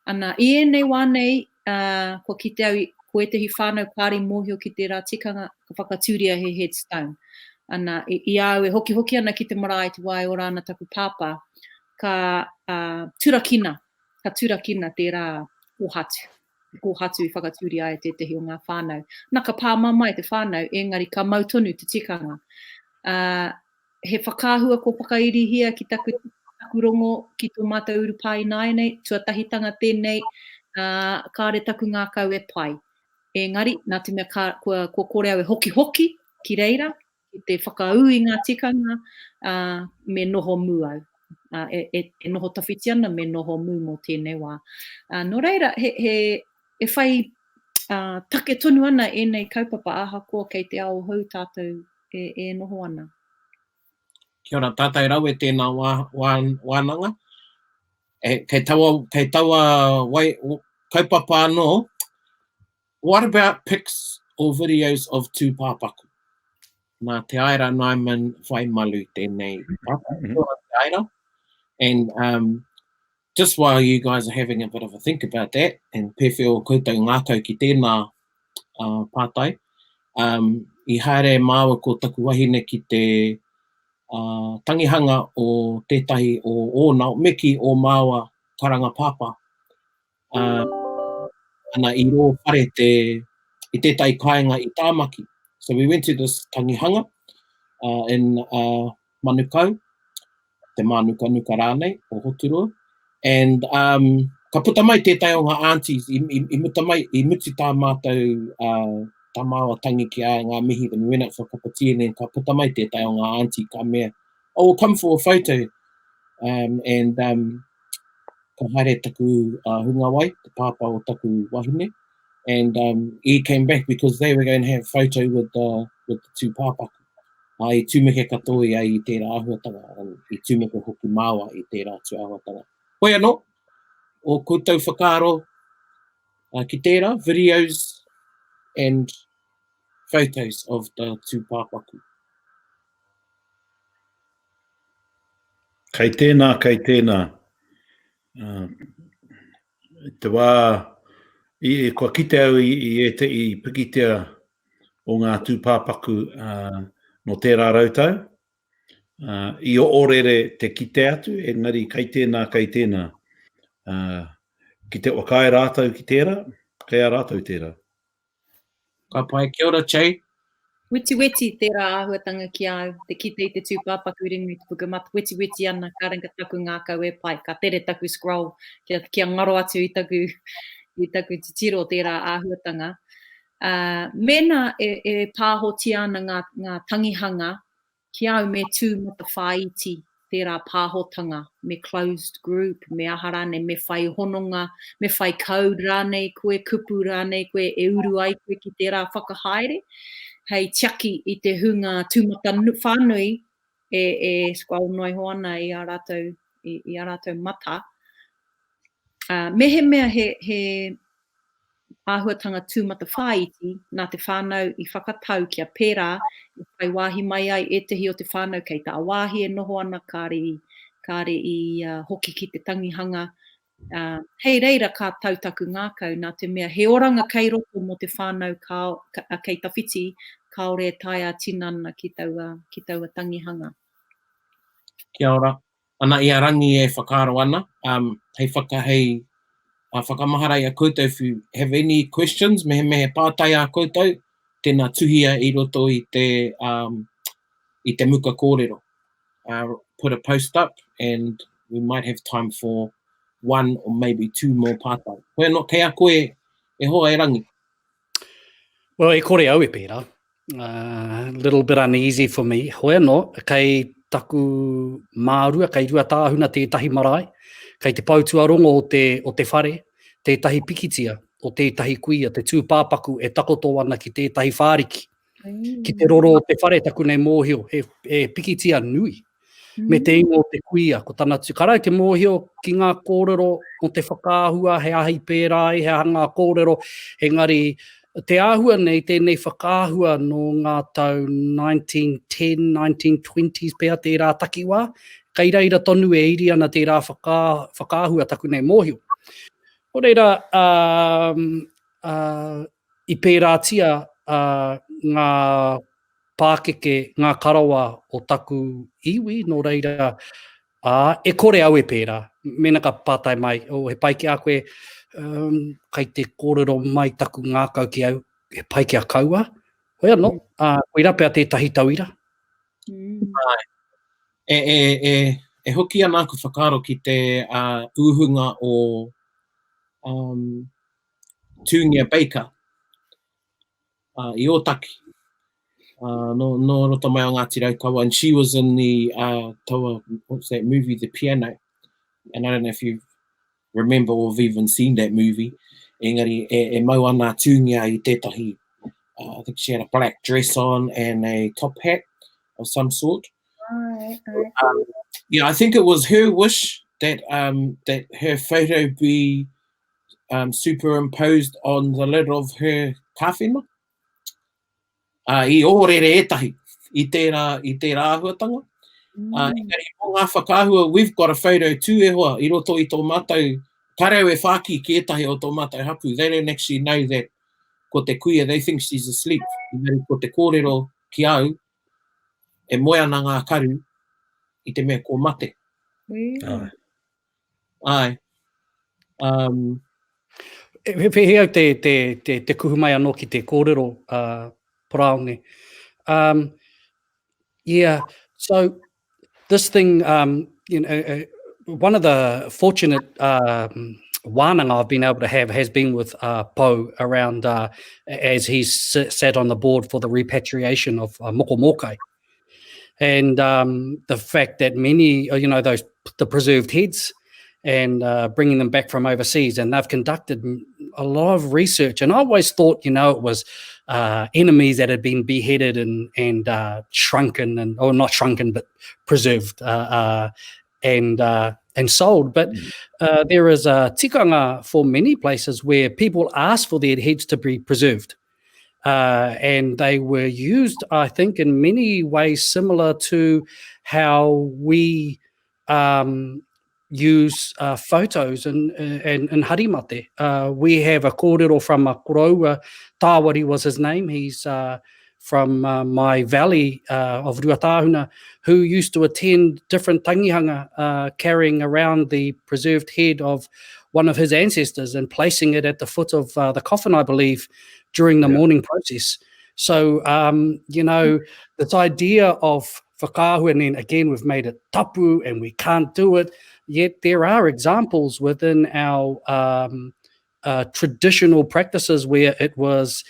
Ana, i ēnei wā nei, ā, kua kite au, ko ētehi whānau kāre i mōhio ki tērā tikanga, ka whakatūria he headstone. Ana, i, i a au e hokihoki ana ki te marae i te wā e ora ana taku pāpā, ka ā, turakina, ka turakina tērā kōhatu, te kōhatu i whakatūria ai e tētehi o ngā whānau. Na, ka pāmamae te whānau, engari ka mau tonu te tikanga. Ā, he whakaahua kua whakairihia ki taku, taku rongo ki tō mātou urupā ināianei, tuatahitanga tēnei, ā, kāre taku ngākau e pai. Engari, nā te mea ka, kua, kua kore au e hokihoki ki reira, ki te whakaū i ngā tikanga, ā, me noho mū au. Ā, e, e, e noho tawhiti ana, me noho mū mō tēnei wā. Ā, nō reira, he, he, e whai ā, take tonu ana ēnei kaupapa ahakoa kei te ao hou tātou e, e noho ana. Kia ora, tātai rawe tēnā wā, wā, wānanga. E, kei taua, kei taua wai, kaupapa anō, what about pics or videos of tūpāpaku? Nā Te Aira Nyman Whaimalu tēnei. Mm -hmm. Te Aira. And um, just while you guys are having a bit of a think about that, and pēwhea o koutou ngākau ki tēnā uh, pātai, um, i haere māua ko taku wahine ki te uh, tangihanga o tētahi o ōna, me ki o māua karanga pāpā. Uh, Ana i rō whare te, i tētahi kāinga i Tāmaki. So we went to this tangihanga uh, in uh, Manukau, te Mānukanuka rānei, o Hoturoa. And um, ka puta mai tētahi o ngā aunties, i, i, i, muta mai, i mutu tā mātou, uh, tā māua tangi ki a ngā mihi, then we went out for a cup of tea, and then ka puta mai tētahi o ngā auntie, ka mea, oh, we'll come for a photo. Um, and um, ka haere taku uh, hungawai, te pāpā o taku wahine, and um, he came back because they were going to have a photo with the, with the two pāpaku. Ā, i tumeke katoa ia i tērā āhuatanga, i tumeke hoki māua i tērā atu āhuatanga. Hoi anō, o koutou whakaaro uh, ki tērā, videos and photos of the tūpāpaku. Kei tēnā, kei tēnā. Uh, te wā, i, kua kite au i, i ētehi pikitia o ngā tūpāpaku uh, nō tērā rautau. Uh, i oorere te kite atu, engari kei tēnā, kei tēnā. Uh, ki te whakaae rātou ki tērā, kei a rātou tērā. Ka pai, kia ora Che. Wetiweti tērā āhuatanga ki a au, te kite i te tūpāpaku ringa i te pukamata, wetiweti ana, ka ringa taku ngākau e pai, ka tere taku scroll kia, kia ngaro atu i taku, i taku titiro tērā āhuatanga. Uh, mēnā e, e pāhotia ana ngā, ngā tangihanga, Ki a au me tū matawhāiti tērā pāhotanga, me closed group, me aha rānei, me whai hononga, me whai code rānei koe, kupu rānei koe e uru ai koe ki tērā whakahaere, hei tiaki i te hunga tūmatawhānui e, e scroll noa iho ana i ā rātou, i, i ā rātou mata. Uh, mehemea he, he āhuatanga tūmatawhāiti nā te whānau i whakatau kia pērā e whai wāhi mai ai ētahi o te whānau kei tāwāhi e noho ana kāre i, kāre i uh, hoki ki te tangihanga. Uh, hei reira ka tau taku ngākau nā te mea he oranga kei roto mō te whānau ka, ka, kei tawhiti kāore e tae ā-tinana ki taua, ki taua tangihanga. Kia ora. Ana i a Rangi e whakaaro ana, um, hei whaka, hei uh, whakamahara i a koutou if you have any questions, mehemea he pātai ā koutou, tēnā tuhia i roto i te, um, i te muka kōrero. Uh, put a post up and we might have time for one or maybe two more pātai. Koe anō, kei a koe e hoa e Rangi. Well, e kore au e pērā. Uh, little bit uneasy for me. Hoi anō, kei taku mārua, kei Ruatāhuna tētahi marae, kei te pou tuarongo o te, o te whare, tētahi pikitia o tētahi kuia, te tūpāpaku e takoto ana ki tētahi whāriki. Ki te roro o te whare taku nei mōhio, he, he pikitia nui. Me te ingoa o te kuia, ko tana tū. Ka rau te mōhio ki ngā kōrero mō te whakaahua, he aha i pērā ai, he aha ngā kōrero, engari te āhua nei, tēnei whakaahua nō ngā tau 1910, 1920s pea tērā takiwā, kei reira tonu e iri ana tērā whaka, whakaahua taku nei mōhio. Nō reira, um, uh, i pērātia uh, ngā pākeke, ngā karawa o taku iwi, nō reira, ā, e kore au e pērā. Mēnā ka pātai mai, oh, he pai ki a koe, um, kai te kōrero mai taku ngākau ki au, he pai kia kaua. Hoi anō, ā, koirā pea tētahi tauira. Mm. Āe. E, e, e, e hoki ana aku whakaaro ki te uh, ūhunga o um, Tūngia Baker uh, i Ōtaki, uh, nō, nō roto mai o Ngāti Raukawa, and she was in the, uh, taua, what's that movie, The Piano, and I don't know if you remember or have even seen that movie, engari e, e mau ana a Tūngia i tētahi, uh, I think she had a black dress on and a top hat of some sort. Right, right. Um, yeah, I think it was her wish that um, that her photo be um, superimposed on the lid of her kāwhena. Uh, I ōrere ētahi i tērā, i tērā āhuatanga. Mm. Uh, engari, mō ngā whakaahua, we've got a photo too e hoa, i roto i tō mātou, karau e whāki ki ētahi o tō mātou hapu. They don't actually know that ko te kuia, they think she's asleep. Engari, ko te kōrero ki au, e moe ana ngā karu i te mea ko mate. Mm. Āe. Um... He pēhea au te, te, te, te kuhu mai anō ki te kōrero uh, Paraone. Um, yeah, so this thing, um, you know, uh, one of the fortunate um, wānanga I've been able to have has been with uh, Pou around uh, as he's sat on the board for the repatriation of uh, Mokomokai. And um, the fact that many, uh, you know, those the preserved heads and uh, bringing them back from overseas, and they've conducted a lot of research. And I always thought, you know, it was uh, enemies that had been beheaded and and uh, shrunken and or not shrunken but preserved uh, uh, and uh, and sold. But mm. uh, there is a tikanga for many places where people ask for their heads to be preserved. Uh, and they were used, I think, in many ways similar to how we um, use uh, photos and and, and harimate. Uh, we have a kōrero from a koroua, Tāwari was his name. He's uh, from uh, my valley uh, of Ruatāhuna, who used to attend different tangihanga, uh, carrying around the preserved head of one of his ancestors and placing it at the foot of uh, the coffin, I believe, during the yeah. mourning process. So, um, you know, this idea of whakaahua, and then again, we've made it tapu and we can't do it, yet there are examples within our um, uh, traditional practices where it was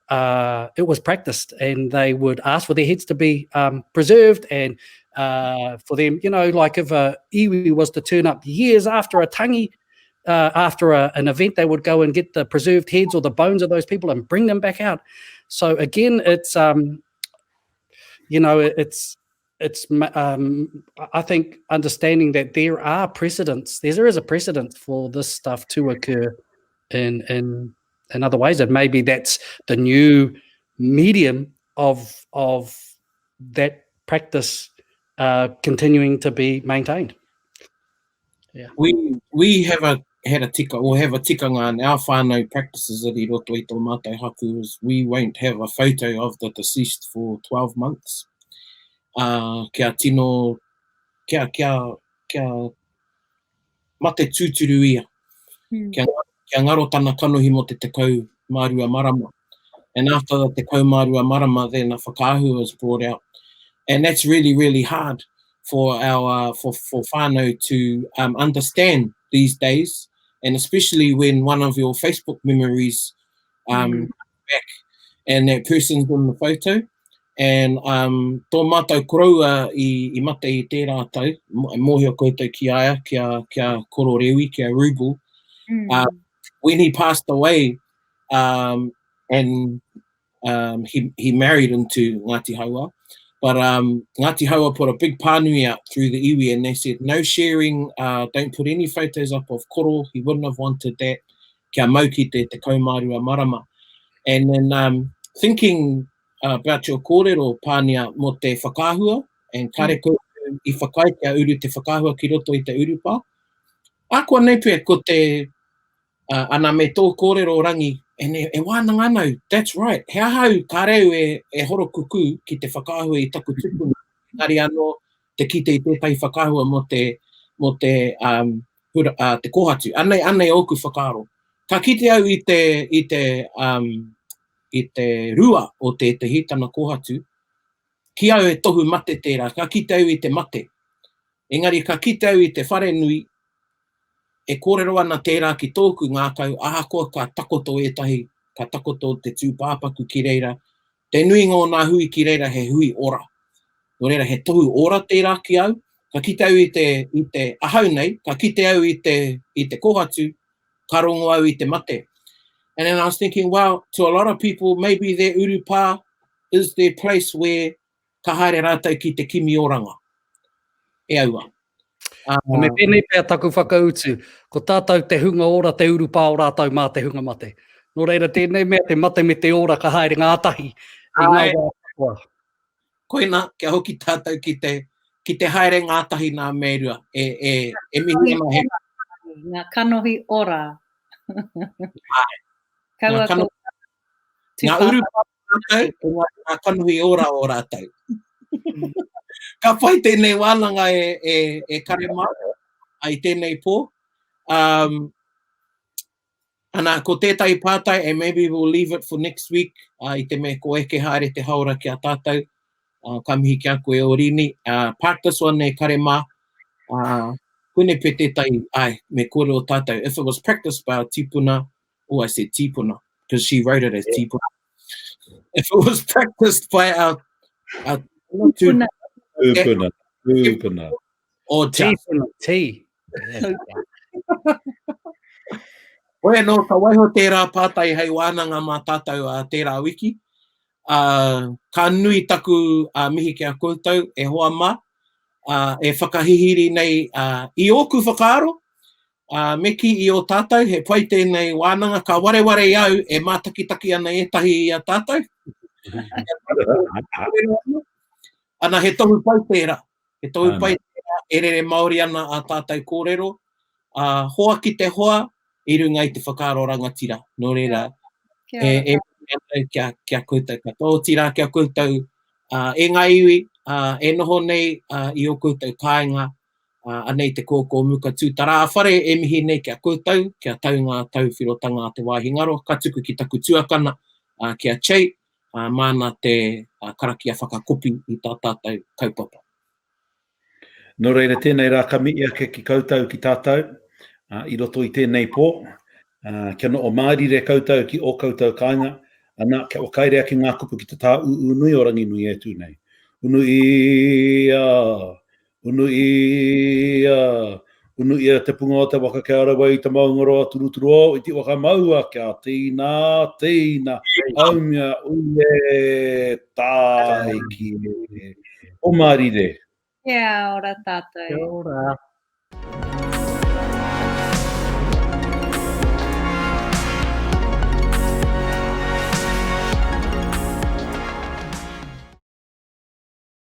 uh, it was practiced and they would ask for their heads to be um, preserved and uh, for them, you know, like if a iwi was to turn up years after a tangi, uh, after a, an event, they would go and get the preserved heads or the bones of those people and bring them back out. So again, it's um, you know, it's it's um, I think understanding that there are precedents. There is a precedent for this stuff to occur in in in other ways, and maybe that's the new medium of of that practice uh, continuing to be maintained. Yeah. We we have a had a tika or have a tikanga in our whānau practices that i roto i tō mātou hapu is we won't have a photo of the deceased for 12 months. Uh, kia tino, kia, kia, kia mate tūturu ia. Mm. Kia, kia ngaro tana kanohi mō te tekau mārua marama. And after the tekau mārua marama, then a whakaahua is brought out. And that's really, really hard for our uh, for, for whānau to um, understand these days, and especially when one of your Facebook memories um, mm. back and that person's in the photo. And um, tō mātou koroua i, i mate i tērā tau, mōhio koutou ki a ia, ki a, ki a Koro Rewi, ki a Rubel. Mm. Uh, when he passed away, um, and um, he, he married into Ngāti Haua, but um, Ngāti Haua put a big pānui out through the iwi and they said, no sharing, uh, don't put any photos up of Koro, he wouldn't have wanted that, kia mau ki te te kaumārua marama. And then um, thinking about your kōrero, Pānia, mō te whakaahua, and kare mm. koutou i whakaae kia uru te whakaahua ki roto i te urupā. Akoa nei pea ko te Uh, ana me tō kōrero rangi, and e, e wānanga ana au, that's right, he aha au kāre au e, e horokukū ki te whakaahua i taku tupuna, engari anō te kite i tētahi whakaahua mō te, mō te, um, hura, uh, te kōhatu. Anei, anei ōku whakaaro. Ka kite au i te, i te, um, i te rua o tētahi, tana kōhatu, ki au e tohu mate tērā, ka kite au i te mate. Engari ka kite au i te wharenui, e kōrero ana tērā ki tōku ngākau, ahakoa ka takoto ētahi, ka takoto te tūpāpaku ki reira, te nuinga o nā hui ki reira he hui ora. Nō reira, he tohu ora tērā ki au, ka kite au i te, i te ahau nei, ka kite au i te, i te kōhatu, ka rongo au i te mate. And then I was thinking, well, to a lot of people, maybe their urupā is their place where ka haere rātou ki te kimi oranga. E aua. Uh, Me pēnei pea taku whakautu, ko tātou te hunga ora te urupā o rātou mā te hunga mate. Nō reira tēnei mea te mate me te ora ka haere ngātahi i ngā wā katoa. Koina, kia hoki tātou ki te, ki te haere ngātahi nā me rua. E, e, e mihi ana he... Ngā kanohi ora. Ai. Kaua ko... Ngā urupā rātou, ko ngā, ngā kanohi ora o rātou. Ka pai tēnei wānanga e, e, e kare mā, ai tēnei pō. Um, Ana, ko tētahi pātai, and maybe we'll leave it for next week, uh, i te mea ko eke haere te haora ki a tātou, uh, ka mihi ki a koe o Rini. Uh, park this one e kare mā, uh, koinei pe tētahi, ai, me kōrero tātou. If it was practiced by our tipuna, oh, I said tipuna, because she wrote it as yeah. tipuna. If it was practiced by our, our tupuna, tupuna, tupuna. Or just. Tipuna, T. Hoi anō, ka waiho tērā pātai hei wānanga mā tātou ā tērā wiki. Ā, ka nui taku ā, mihi ki a koutou e hoa mā, ā, e whakahihiri nei ā, i ōku whakaaro, ā, me kī i ō tātou, he pai tēnei wānanga, ka wareware i au e mātakitaki ana ētahi i a tātou. Ana, he tohu pai tērā. He tohu pai tērā e rere Māori ana ā tātou kōrero, ā, hoa ki te hoa i runga i te whakaaro rangatira. Nō reira, e, e mihi ana kia, kia koutou katoa, otirā kia koutou ā, e ngā iwi ā, e noho nei ā, i ō koutou kāinga, ā, anei te kōkō muka tūtara ā-whare e mihi nei ki a koutou, kia tau ngā tauwhirotanga a te wāhi ngaro, ka tuku ki taku tuakana, ā, ki a Chey, ā, māna te karakia whakakopi i tā tātou kaupapa. Nō reira, tēnei rā ka mihi ake ki koutou, ki tātou, ā, i roto i tēnei pō, ā, kia noho mārire koutou ki ō koutou kāinga, ana, kia whakaire ake ngā kupu ki te tāūū nui o Ranginui e tū nei. Unu ia, Unu ia, unu ia te punga o te waka kia rawa i te maungaroa turuturuo i te waka maua kia tīna, tīna, haumia, ue, tāiki e. O mārire. Kia ora tātou. Kia ora.